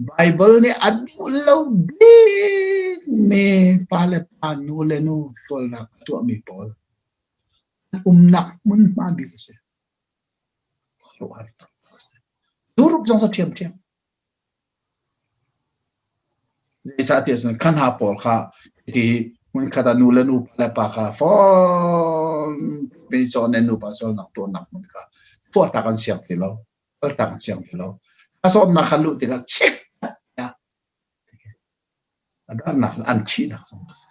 Baibal nih a duh lo bikmi pa le pa, nu le nu sualnak a tuahmi pawl an umnak hmunhma bik a si. Khuaruahhar taktak a si. Europe zong cu ṭhiamṭhiam. Zeicahtiah cun kha hna pawl kha ti hmunkhat ah nu le nu, pa le pa kha fawn cawn le nupa sualnak tuahnak hmun kha chuahtak an siang ti lo. Kaltak an siang ti lo. A zawtnak kha luh tikah chik a darnak an thihnak zong a si.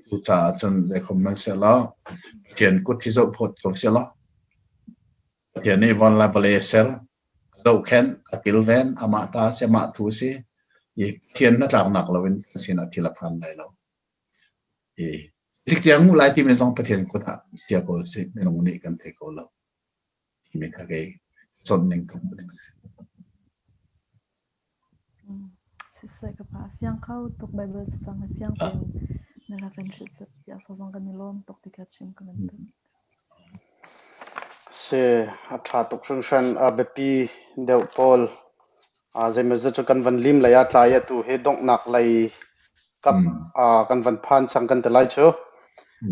Cucaah cun zeikhom nan si law Pathian kut hi zoh phawt ko si law Pathian nih van le vawlei a ser, a zohkhenh, a kilven, amah ta a si, amah thu a si. I Pathian hnatlaknak loin kan sinah thil a phan lai lo. I dik tiang nguh lai timi zong Pathian kut ah chia ko si, minung nih kan thei ko lo. Timi kha kei chawnh ning ka hmuh ning a si. Siseh ka pa fiang kho tuk Bible cacang hi fiang tein na rak kan hrilh piak. piak sa zong kan i lawm tuk ti kha chim ka van duh. Si, a ṭha tuk hringhran. A biapi deuh pawl zeimawzat cu kan van lim lei ah tlai atu hi donghnak lei kap kan van phan cang kan ti lai cu.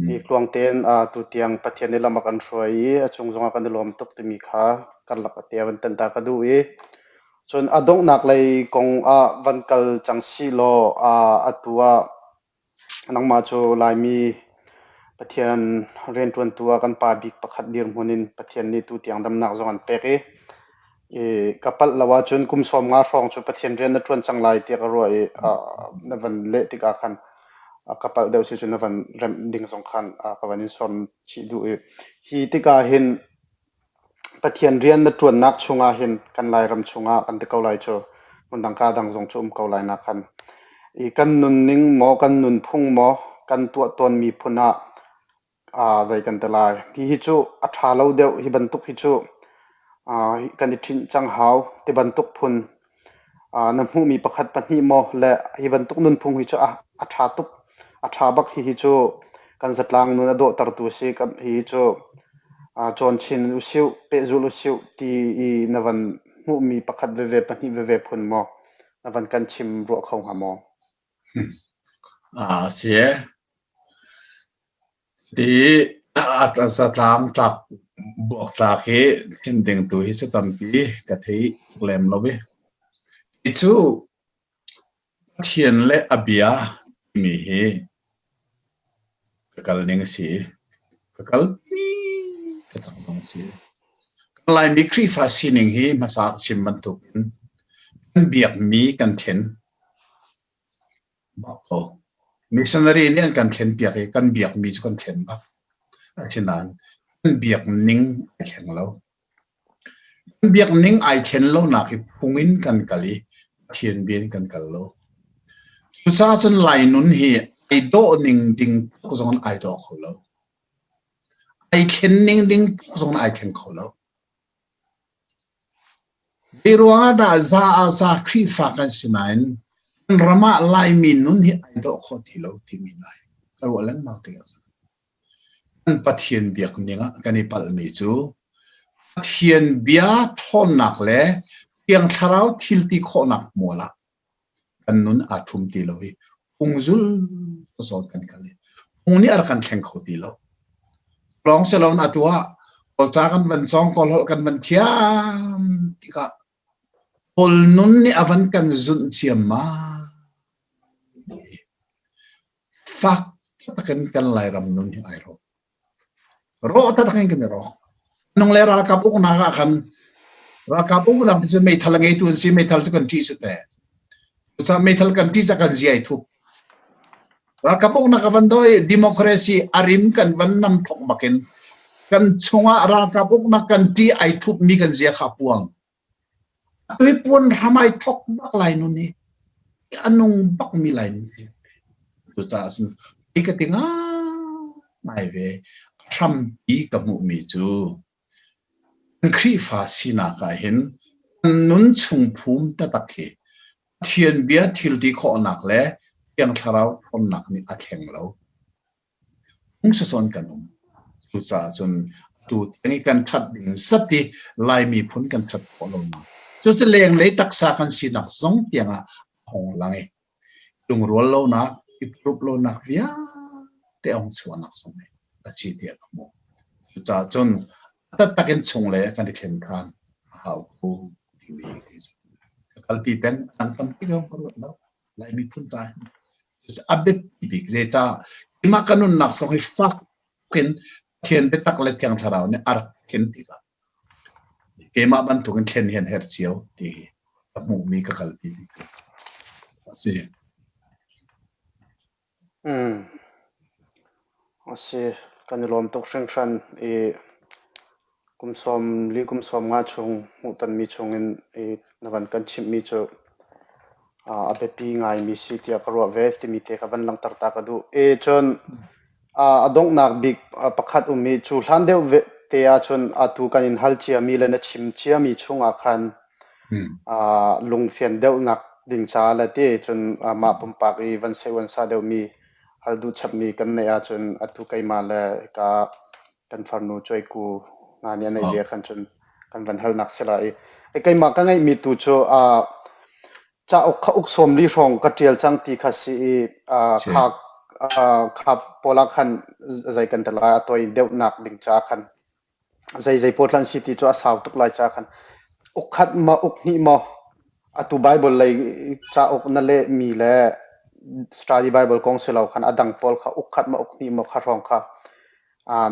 I tluang tein tu tiang Pathian nih lam a kan hruai i a cung zongah kan i lawm tuk timi kha karlak ate van tan ta ka duh i cun a donghnak lei kong ah van kal cang si law atu ah Nangmah cu Laimi Pathian rianṭuantu ah kan pa bik pakhat dirhmun in Pathian nih tutiang damnak zong an pek i ka palh lo ahcun kum 50 hrawng cu Pathian rian na ṭuan cang lai tiah ka ruah i na van leh tikah khan ka palh deuh si cun na van remh ding zong khan ka van in sawm chih duh i hi tikah hin Pathian rian na ṭuannak chungah hin kan Lairam chungah kan ti ko lai cu hmundang kaa dang zong cu um ko lai na khan i kan nunning maw kan nunphung maw kan tuah tawnmi phun ah zei kan ti lai. Hihi cu a ṭha lo deuh hi bantuk hi cu kan i ṭhinh cang hau ti bantuk phun na hmuhmi pakhat pahnih maw le hi bantuk nunphung hi cu a ṭha tuk a ṭha bak hihi cu kan zatlang nun a dawhtertu a si hihi cu cawn chin usih pehzulh usih ti i na van hmuhmi pakhat veve pahnih veve phun maw na van kan chim ruah kho hnga maw? A si. Ti zatlang tlak buaktlak hi thim ding tu hi cu tampi ka thei lem lo i. Hi cu Pathian le a bia timi hi ka kal ning a si. Ka kalpi taktak zong a si. Kan Laimi Khrihfa sining hi hmasa ka chim bantukin kan biakmi kan then. Bak ko. Missionary nih an kan thlenpiak i kan biakmi cu kan thlen bak. Asinain kan biak ning ai thleng lo. Kan biak ning ai thlen lonak hi phung in kan kal i Pathian bia in kan kal lo. Cucaah cun Lai nun hi ai dawh ning ding tuk zong in ai dawh kho lo. Ai thlen ning ding tuk zong in ai thleng kho lo. Zei ruangah dah za ah za Khrihfa kan si nain kan ram ah Laimi nun hi ai dawh khawh ti lo timi lai ka ruah lengmang tikah kan Pathian biak ning ah kan i palhmi cu Pathian bia ṭhawnnak le Thiang Thlarau thil ti khawhnak hmual ah kan nun aa ṭhum ti lo i phungzul zawn kan kal i phung nih a rak kan thleng kho ti lo. Lawng si loin atu ah Kawlca kan van cawng, Kawlholh kan van thiam tikah Kawl nun nih a van kan zunh ciammam. Fak takin kan Lairam nun hi ai rawk. Rawh taktak in kan i rawk. Nung le ralkap uknak ah khan ralkap uknak cu meithal a ngeitu an si meithal cu kan ṭih su te. Cucaah meithal kan ṭih ca kan ziai thup. Ralkap uknak a van doi democracy a rim kan van nam thok bakin kan chungah ralkap uknak kan ṭih ai thup mi kan zia kha puang. Atu hi puan hram ai thok bak lai nun hi a nung bak mi lai nun hi. Cucaah cun hi ka ti ngai ve. A hrampi ka hmuhmi cu kan Khrihfa sinak ah hin kan nun chung phum taktak hi Pathian bia thil ti khawhnak le Thiang Thlarau ṭhawnnak nih a thleng lo. Phungsasawn kan um. Cucaah cun atu tiang i kan ṭhat ding zat i Lai miphun kan ṭhat khawh lonak. Cucu lenglei taksa kan sinak zong tiangah a hung lang i lungrual lonak, i phurup lonak vialte a hung chuahnak zong hi a ci tiah ka hmuh. Cucaah cun a taktak in chunglei ah kan i thlen ṭhan a hau ko timi ka kalpi peng. A dang tampi ka ruat lo. Lai miphun ta hin a biapi bik zeicah keimah ka nunnak zong hi fak in Pathian biatak le Thiang Thlarau nih a rak thlen tikah keimah bantukin thlen hi an herh cio ti hi ka hmuhmi ka kalpi bik a si. A si, kan i lawm tuk hringhran i kum 40 kum 50 chung hmuhtonmi chungin i na van kan chimhmi cu a biapi ngaimi si tiah ka ruah ve timi te kha van langhter ta ka duh. E cun a donghnak bik pakhat um i cu hlan deuh te ahcun atu kan in hal ciami le na chim ciami chungah khan lungfian deuhnak ding caah le ti cun mah pumpak i van seh van sa deuhmi. Hal duh chapmi kan neih ahcun atu keimah le hika kan farnu Cuaiku hna nih an neih ve khan cun kan van halnak si lai i keimah ka ngeihmi tu cu uh, cauk kha uk 40 hrawng ka ṭial cang ti kha si i uh, kha uh, kha pawl ah khan zei kan ti lai a toi deuhnak ding ca khan zei zei pawl hlan si ti cu a sau tuk lai ca khan uk khat maw uk hnih maw atu Bible lei cauk na leh mi le study Bible kong si lo khan a dang pawl kha uk khat maw uk hnih maw kha hrawng kha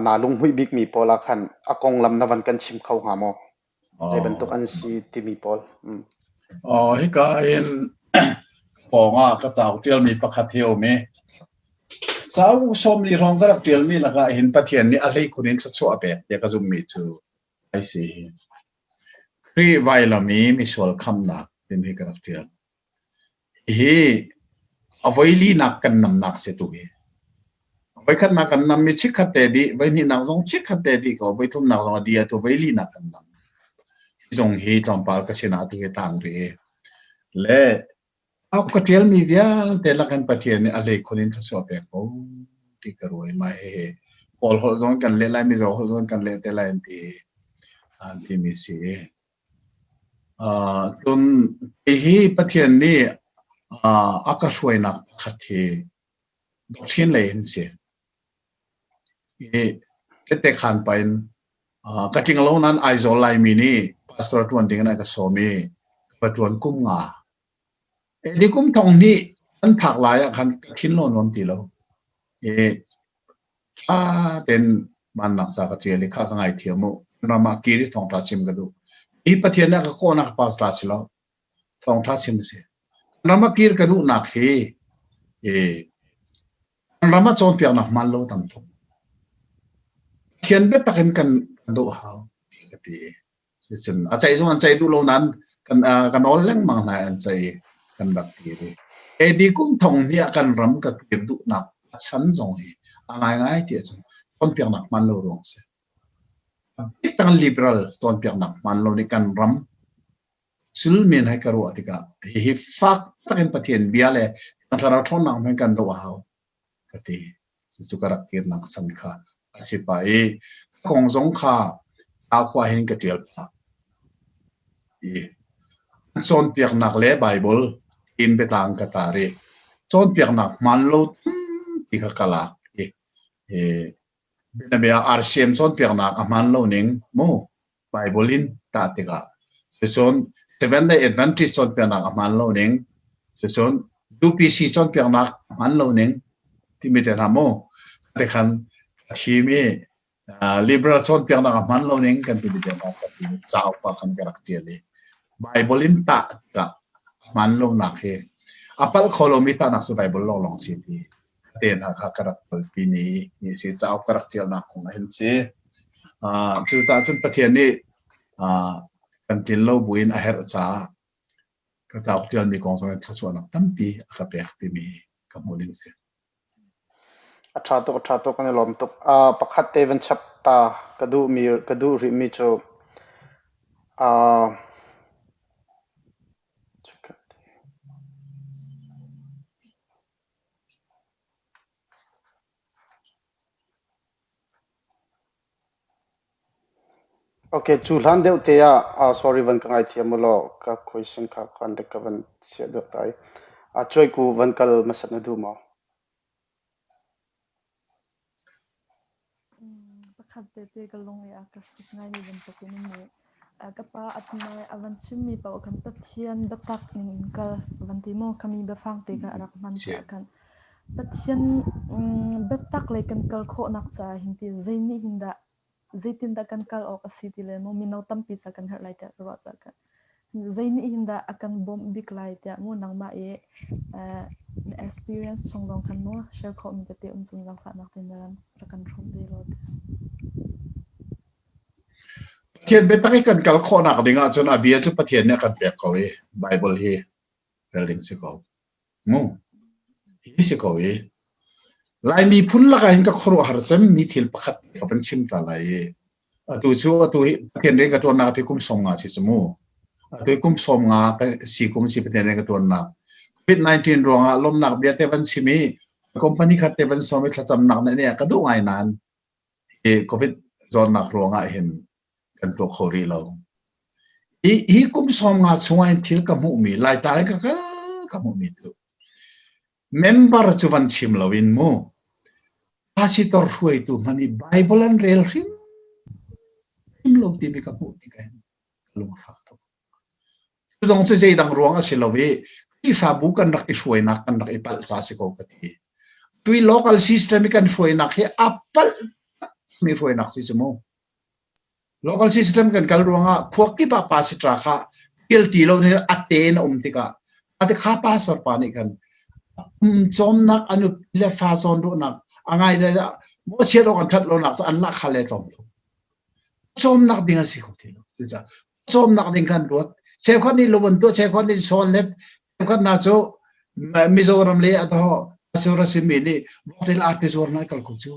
naa lunghmuih bikmi pawl ah khan a konglam na van kan chim kho hnga maw? Zei bantuk an si timi pawl. Mm. Oh, hika in pawng ah ka cauk ṭialmi pakhat hi a um i cauk 40 hrawng ka rak ṭialmi lakah hin Pathian nih a hleikhun in thluachuah a pek tiah ka zumhmi cu ai si hi. Khrih vailam i misual khamhnak timi hi ka rak ṭial. Hihi a voilinak kan namnak si tu hi. Voikhatnak kan nam i chikkhat te dih, voihnihnak zong chikkhat te dih ko, voithumnak zong a dih atu voilinak kan nam. Hi zong hi tlawmpal ka sinah atu hi tang rih i. Le a ka ṭialmi vialte lakin Pathian nih a hleikhun in thluachuah pek ko ti ka ruai. Mah hihi Kawl holh zong kan leh lai, Mizo holh zong kan leh te lai an ti an timi si. Cun hihi Pathian nih a ka hruainak pakhat hi doctrine lei hin si. I tette khan pa in ka tling lo nain Aizawl Laimi nih pastor ṭuan ding in an ka sawm i ka ṭuan kum nga. Ni kum thong hnih an phak lai ah khan ka thin lo nuam ti lo. I ṭha tein vannak ca ka ṭial i kha ka ngaithiam u. Ram ah kir i thawngṭha chim ka duh. Hi Pathian nih a ka kawhnak pastor si lo. Thawngṭha chim a si. Ram ah kir ka duhnak hi i ram ah cawnpiaknak hmaan lo tam tuk. Pathian biatak in kan doh hau ti ka ti. Cucun a ceih zong an ceih duh lo nain kan ka nawl lengmang hna an ceih kan rak kir i AD kum thong hnih ah kan ram ka kir duhnak a chan zong hi a ngaingai ti ahcun cawnpiaknak hmaan lo ruang a si. Bik liberal cawnpiaknak hmaan lo nih kan ram sulmen hai ka ruah tikah hihi fak takin Pathian bia le thlarau ṭhawnnak hmang kan doh a hau ka ti. Cucu ka rak kirnak chan kha a si pah i kong zong kha khua hin ka ṭial phah. I cawnpiaknak le Baibal in biatlang ka tar i cawnpiaknak hmaan lo tampi kha ka lak i bianabia RCM cawnpiaknak a hmaan lo ning mu Baibal in tah tikah cucun Seventh Day Adventist cawnpiaknak a hmaan lo ning cucun UPC cawnpiaknak a hmaan lo ning timi te hna mu te khan a thim i liberal cawnpiaknak a hmaan lo ning kan timi te hna ka thim i cauk ah khan ka rak ṭial i Baibal in tah tikah a hmaan lonak hi a palh kho lomi tahnak cu Baibal lawnglawng si ti te hna kha ka rak kalpi ni ni si cauk ka rak ṭialnak kong ah hin si. Uh, cucaah cun Pathian nih uh, kan tlin lo buin a herh caah ka cauk ṭialmi kong zong in thluachuahnak tampi a ka pek timi ka hmuh ding si. A ṭha tuk, a ṭha tuk, kan i lawm tuk. Uh, pakhat te van chap ta ka duh mi ka duh rih mi cu uh, Ok, cu hlan deuh te ah, ah sorry van ka ngaithiam u law ka question kha khan dek ka van chiah deuh ta i. Ah cuaiku van kal hmasat na duh maw? Pakhat tete ka lung i a ka suk ngaimi bantukin um i ka pa a van chimmi paoh khan Pathian biatak ning in kal van ti maw khami biafang te kha a rak hman caah khan Pathian biatak lei kan kal khawhnak caah hin ti zei nih hin dah zeitindah kan kal awk a si ti le maw mino tampi ca kan herh lai tiah ka ruah caah khan zei nih hin dah a kan bawmh bik lai tiah mu nangmah i na experience chung zong khan mu share khawhmi tete um cung zaangfahnak tein na rak kan hrawmh ve law. Pathian biatak i kan kal khawhnak ding ahcun a bia cu Pathian nih a kan pek ko i Bible hi rel ding si ko. Mu. Hi si ko i Laimi phun lakah hin ka khuaruahhar cemmi thil pakhat ka van chim ta lai i atu cu atu hi Pathian rian ka ṭuannak atu kum 50 si cu mu. Atu kum 50 ka si kum si Pathian rian ka ṭuannak. COVID-19 ruangah lawmnak bia te van chim i Company khat te van sawm i thlacamnak na nih ka duh ngai nain hi COVID zawtnak ruangah hin kan tuah kho rih lo. Hi, hi kum 50 chungah hin thil ka hmuhmi, Laitlai ka kal ka hmuhmi cu member cu van chim loin mu pastor hruaitu hmanh i Bible an rel hrim hrim lo timi ka hmuh tikah hin ka lunghrang tuk. Cu zong cu zeidang ruang a si lo i Khrihfabu kan rak i hruainak kan rak i palh ca si ko ka ti. Tui local system i kan hruainak hi a palh mi hruainak si cu mu. Local system kan kal ruangah khua kip ah pastor kha kil ti lo nih a te na um tikah ate kha pastor pa nih khan um cawmnak anu le fa zawn ruahnak a ngai le mo chiat awk an that lo nak cu an lah kha le tlawm tuk cawmnak ding a si kho ti lo cucaah cawmnak ding kan ruat cheukhat nih lubun tuah cheukhat nih sawn let cheukhat na cu Mizoram le a to asura simi nih voktel arte zuar nai kal ko cu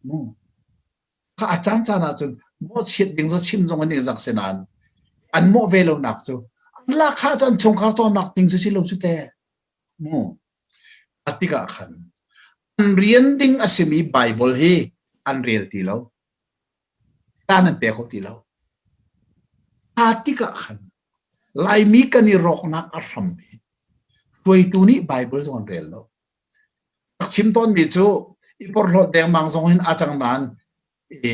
mu kha a caan caan ahcun mawhchiat ding cu chim zong an i zak si nain an mawh ve lo nak cu an lak kha cu an chungkhar cawnnak ding cu si lo cu te mu a tikah khan an rian ding a simi Bible hi an rel ti lo caan an pe kho ti lo a tikah khan Laimi kan i rawknak a hram hi hruaitu nih Bible zong an rel lo Rak chim tawnmi cu i porhlawt dengmang zong hin a cang nain i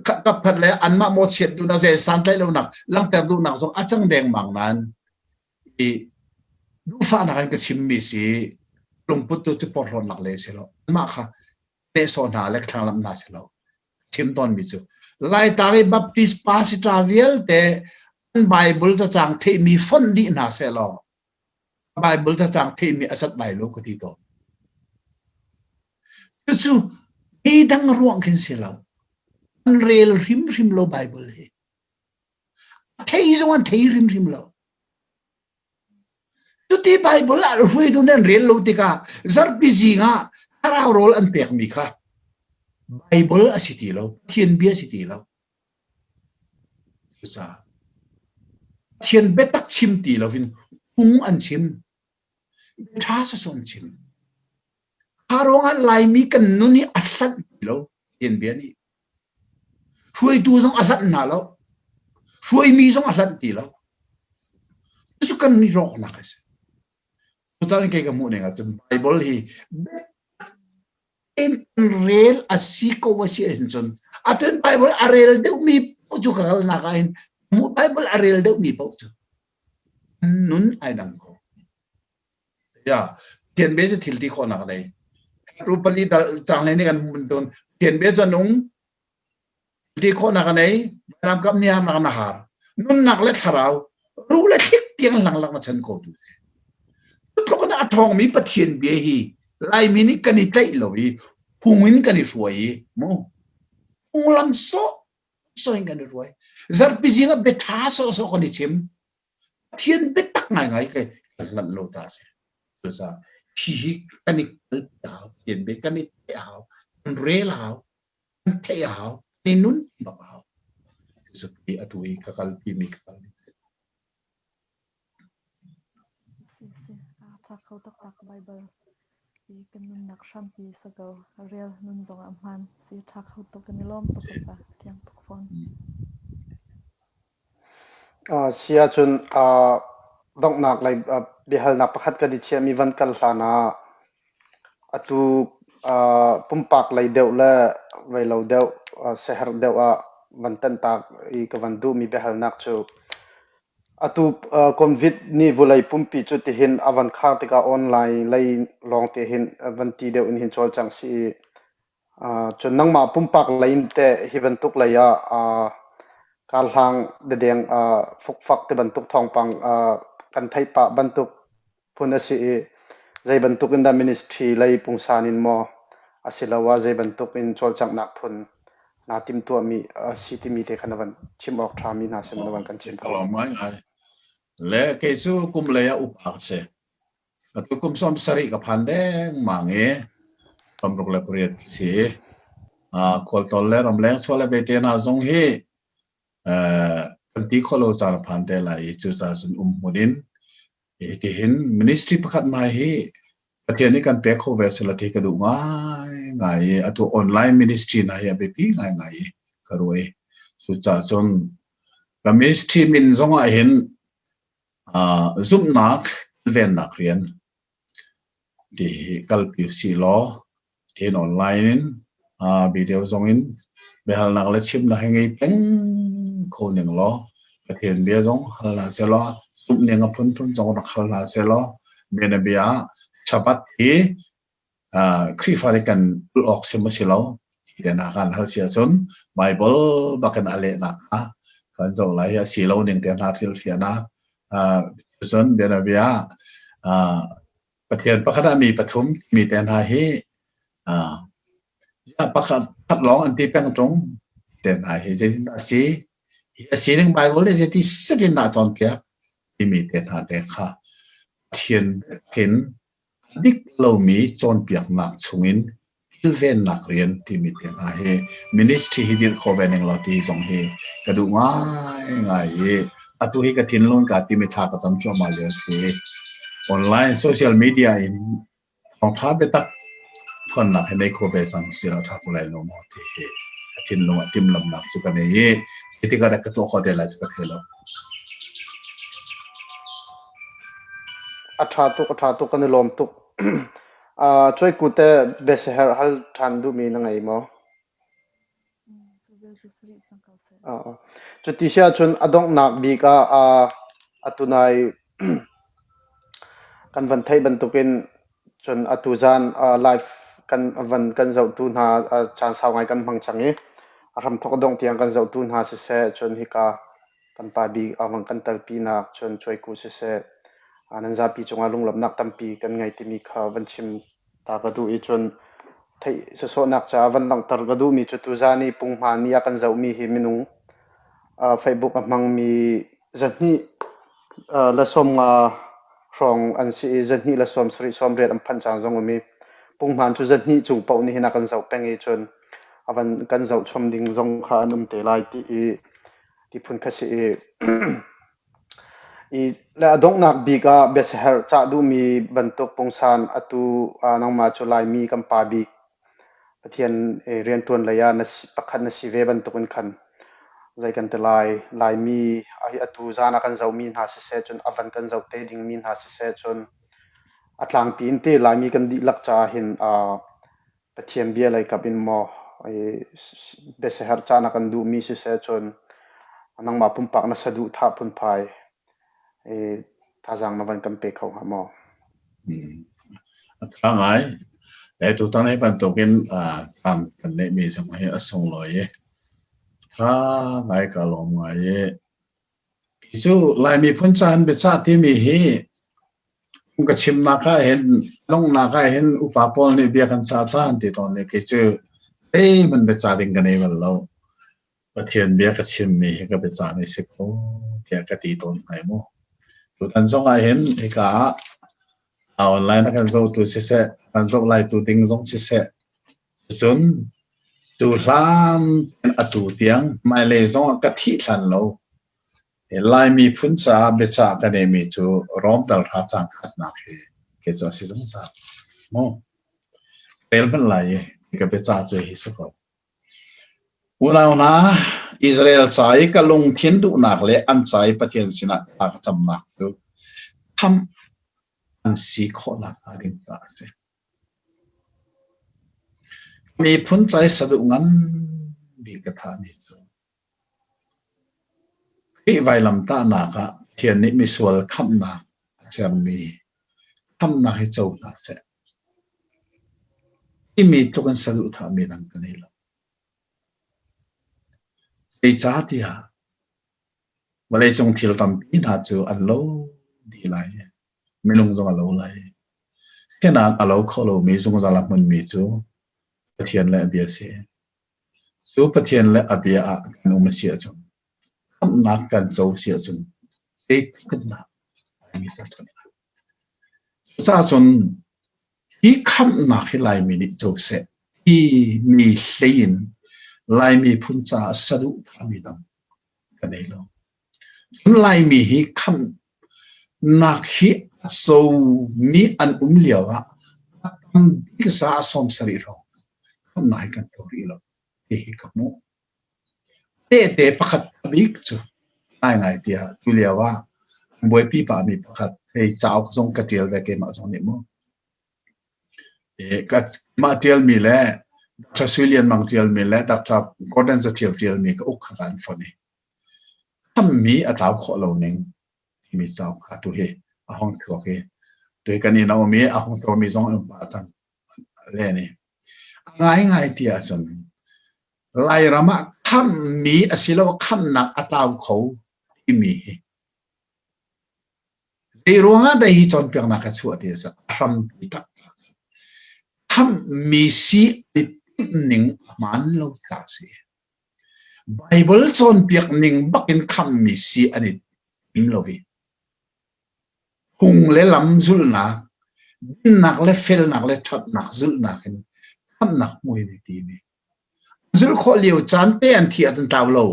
kapkhat le anmah mawhchiat duhnak zei santlaih lonak langhter duhnak zong a cang dengmang nain i duhfahnak in ka chimmi si lungput tu cu porhlawtnak le si lo anmah kha nehsawh hna le thlanglamh hna si lo chim tawnmi cu Laitlang i Baptist pastor vialte an Bible cacang theihmi fonh dih hna seh law Bible cacang theihmi a sat lai lo ka ti tawn. Cucu dang ruang khin si lo. An rel hrimhrim lo Bible hi. A thei zong an thei hrimhrim lo. Cuti Bible ah hruaitu nih an rel lo tikah zarhpi zing ah thlarau rawl an pekmi kha Bible a si ti lo, Pathian bia a si ti lo. Cucaah Pathian biatak chim ti loin phung an chim. Ṭha sawsawh an chim. Kha ruangah Laimi kan nun hi a hlanh ti lo Pathian bia nih. Hruaitu zong a hlanh hna lo. Hruaimi zong a hlanh ti lo. Cucu kan i rawknak a si. Cucaah kei ka hmuh ning ahcun Bible hi in rel a si ko a si ahcun cun atu in Bible a rel deuhmi paoh cu ka kalnak ah hin Bible a rel deuhmi paoh cu nun ai dang ko. Ya, Pathian bia cu thil ti khawhnak a nei. Ru pali dal cang le nih kan mun tawn. Pathian bia cu a nung. Ti khawhnak a nei, vainam kap ni harnak na har. Nunnak le thlarau, ruh le thlik tiang langlak na chan ko tu. Cutluk in a ṭhawngmi Pathian bia hi Laimi nih kan i tlaih lo i phung in kan i hruai i mu phunglam sawh sawh in kan i hruai. Zarhpi zing ah bia ṭha sawhsawh kan i chim. Pathian biatak ngaingai kai kan hlanh lo ta si. Cucaah hi hi kan i kalpi hau, Pathian bia kan i tlaih hau, kan rel hau, kan theih a hau ni nun bak a hau cucu atu i ka kalpi mi ka kal Si si a tha kho taktak Bible i kan nunnak hrampi sa ko real nun zong ah hman si tha kho tuk kan i lawm tuk pa thiang tuk fawn Si ahcun donghnak lei biahalnak pakhat kan i chiahmi van kal hlan ah atu pumpak lei deuh le veilo deuh siaherh deuh ah van tanhtak i ka van duhmi biahalnak cu atu COVID nih vawlei pumpi cu tihin a van khar tikah online lei lawngte hin van ti deuh in hin cawlcang si i Cun nangmah pumpak lei in teh hi bantuk lei ah karhlang dedeng fukfak ti bantuk thawngpang kan theih pah bantuk phun a si i zei bantuk in dah ministry lei pungsan in maw asiloah zei bantuk in cawlcanghnak phun naa timhtuahmi a si timi te kha na van chim awk ṭhami hna si maw na van kan chim kho? Le kei cu kum lei ah upa ka si. Atu kum 70 ka phan dengmang i 68 si. Khualtlawn le ramleng chuah le bete hna zong hi kan ti khawh lo caan a phan te lai i cucaah cun um hmun in hitihin ministry pakhat hna hi Pathian nih kan pek kho ve sela ti ka duh ngaingai i atu online ministry hna hi a biapi ngaingai i ka ruah i cucaah cun ka ministry min zong ah hin zumhnak kilvennak rian ti hi kalpi usih law hin online in video zong in biahalnak le chimnak hi ngei peng kho ning law Pathian bia zong hal hna sehlaw zumhning a phunphun zong rak hal hna sehlaw bianabia ah Shabbat hi Khrihfa nih kan ulh awk sim a si lo ti na kan hal si ahcun Bible bakin a lehnak kha kan zoh lai i a si lo ning te hna hrilhfiahnak cun bianabia ah Pathian pakhat ah mi pathum mi te hna hi pakhat khat lawng an ti peng ṭung te hna hi zeitindah a si? Hi a sining Bible nih zeiti set in dah a cawnpiak timi te hna te kha Pathian in a dik lomi cawnpiaknak chungin kilvennak rian timi te hna hi ministry hi dirh kho ve ning law ti zong hi ka duh ngaingai i atu hi ka thinlung ka timi thla ka cam cuahmah lio a si. Online social media in thawngtha biatak phuannak hi nei kho ve cang si lo tha ko lai lo maw ti hi ka thinlung ah timhlamhnak cu ka nei i zeitik ah dah ka tuah khawh te lai cu ka thei lo. A ṭha tuk, a ṭha tuk, kan i lawm tuk. Uh, Cuaiku teh biasiherh hal ṭhan duhmi na ngei maw? Cu vial cu si rih cang ko seh. Uh, cuti si ahcun a donghnak bik ah uh, atu nai kan van theih bantukin cun atu zan uh, live kan van kan zohtu hna uh, caan sau ngai kan hmang cang i a hramthawk a dongh tiang kan zohtu hna siseh cun hika kan pa bik a van kan telpinak cun Cuaiku siseh nan zapi cungah lunglawmhnak tampi kan ngei timi kha van chim ta ka duh i cun theih sawsawhnak caah van langhter ka duhmi cu tuzan i punghman nih a kan zohmi hi minung Facebook a hmangmi zahnih le 50 hrawng an si i zahnih le 70 80 an phanh caan zong um i punghman cu zahnih cung paoh nih hin a kan zoh peng i cun a van kan zoh chom ding zong kha an um te lai ti i ti phun kha si i I le a donghnak bik ah biasiherh cah duhmi bantuk pungsan atu ah nangmah cu Laimi kan pa bik Pathian rianṭuan lei ah na si, pakhat na si ve bantukin khan zei kan ti lai. Laimi atu zan ah kan zohmi hna siseh cun a van kan zoh te dingmi hna siseh cun a tlangpi in ti Laimi kan dihlak caah hin Pathian bia lei kap in maw biasiherh caan a kan duhmi siseh cun nangmah pumpak na saduhthah phunphai thazaang na van kan pe kho hnga maw? A ṭha ngai. Tutan hi bantukin caan kan neihmi zong hi a sunglawi i ṭha ngai ka lawm ngai i Hi cu Lai miphun ca in biacah timi hi ka chimnak ah hin donghnak ah hin upa pawl nih bia kan cah caan ti tawn i kei cu zeihmanh biacah ding ka nei bal lo. Pathian bia ka chimmi hi ka biacahmi si ko tiah ka ti tawn hna mu. Tutan zong ah hin hika ah online a kan zohtu siseh, kan zoh laitu ding zong siseh, cun cu hlan atu tiang hmailei zong ah ka thih hlan lo Lai miphun caah biacah ka neihmi cu Rom dal hra cang khatnak hi kei cu a si zungzal. Mu. Rel hmanh lai i ka biacah cu hi si ko. Unau hna, Israel ca i ka lungthin duhnak le an ca i Pathian sinah thla ka camnak cu khamh an si khawhnak hnga ding caah a si. Miphun ca i saduh ngan bik ka thahmi cu Khrih vailamtahnak ah Pathian nih misual khamhnak a sermi khamhnak hi co hna seh. Timi tluk in saduhthahmi dang ka nei lo. Zeicahtiah vawleicung thil tampi hna cu an lo dih lai i minung zong a lo lai. Asinain a lo kho lomi zungzal a hmunmi cu Pathian le a bia a si. Cu Pathian le a bia ah kan um a si ahcun khamhnak kan co a si ahcun zeitluk Laimi kan co lai. Cucaah cun hi khamhnak hi Laimi nih co seh ti mi hlei in Laimi phun caah saduhthahmi dang ka nei lo. Cun Laimi hi khamhnak hi a comi an um lio ah Tam bik za 70 hrawng khamhnak hi kan tuah rih lo ti hi ka hmuh. Tehte pakhat bik cu ngaingai tiah tulio ah an buaipi pahmi pakhat hei cauk zong ka ṭial ve keimah zong nih mu. Mah ṭialmi le Dr. Sui Lian Mang ṭialmi le Dr. Gordon Zaṭhio ṭialmi ka uk kha an fonh i thammi a tlau khawh lo ning timi cauk kha tu hi a hong chuak i tu hi kan inn a um i a hong ṭomi zong an um pah cang len i a ngaingai ti ahcun Lairam ah khamhmi asilo khamhnak a tlau kho timi hi Zei ruangah dah hi cawnpiaknak a chuah ti a si? A hrampi taktak. Khamhmi si i timh ning a hmaan lo caah a si. Baibal cawnpiak ning bakin khamhmi si an i tim lo i phung le lam zulhnak, dinnak le felnak le ṭhatnak zulhnak in khamhnak hmu in i tim i zulh khawh lio caan te an thi ahcun tlau lo.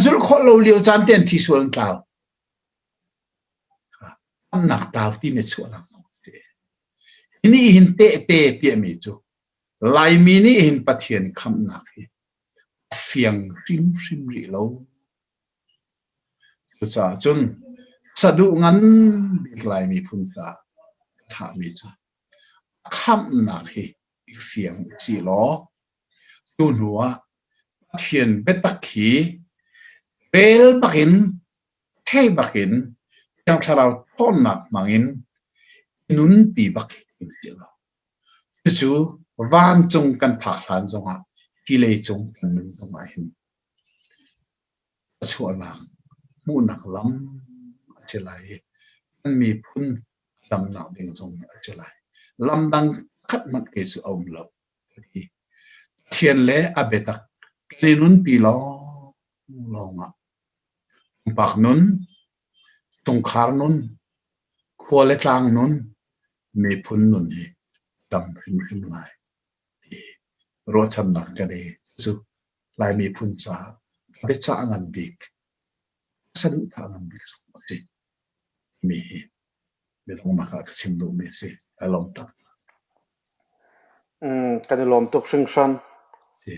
Zulh khawh lo lio caan te an thi sual an tlau. Khamhnak tlau timi chuahnak a si. Hi nih hin tehte piahmi cu Laimi nih hin Pathian khamhnak hi a fiang hrimhrim rih lo. Cucaah cun saduh ngan bik Lai miphun caah ka thahmi cu khamhnak hi i fiang usih law cu hnu ah Pathian biatak hi rel bakin thei bakin Thiang Thlarau ṭhawnnak hmangin nunpi bak hi kan si lo. Cucu vancung kan phak hlan zongah hi leicung kan nun zongah hin chuahnak hmuhnak lam a si lai i kan miphun a damnak ding zong a si lai. Lam dang khat hmanh kei cu a um lo. Pathian le a biatak kan i nunpi lawng lawngah pumpak nun, chungkhar nun, khua le tlang nun, miphun nun hi dam hrimhrim lai ti ruahchannak ka nei. Cu Lai miphun caah biacah ngan bik, saduhthah ngan bik zong a si timi hi biadonghnak ah ka chim duhmi a si. Ka lawm tak. Kan i lawm tuk hringhran. Si.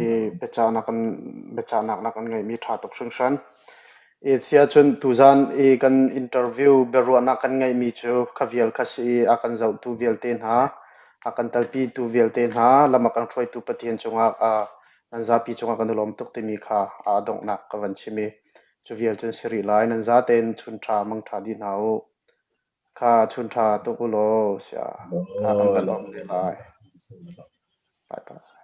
I biacahnak kan biacahnak na kan ngeihmi ṭha tuk hringhran. I si ahcun tuzan i kan interview biaruahnak kan ngeihmi cu kha vial kha si i a kan zohtu vialte hna, a kan telpitu vialte hna, lam a kan hruaitu Pathian cungah nan zapi cungah kan i lawm tuk timi kha a donghnak ka van chim i cu vial cun si rih lai. Nan zatein chun ṭha mang ṭha dih hna u. Kha chun ṭha tuk u law sia kha kan van om te lai. Bye bye.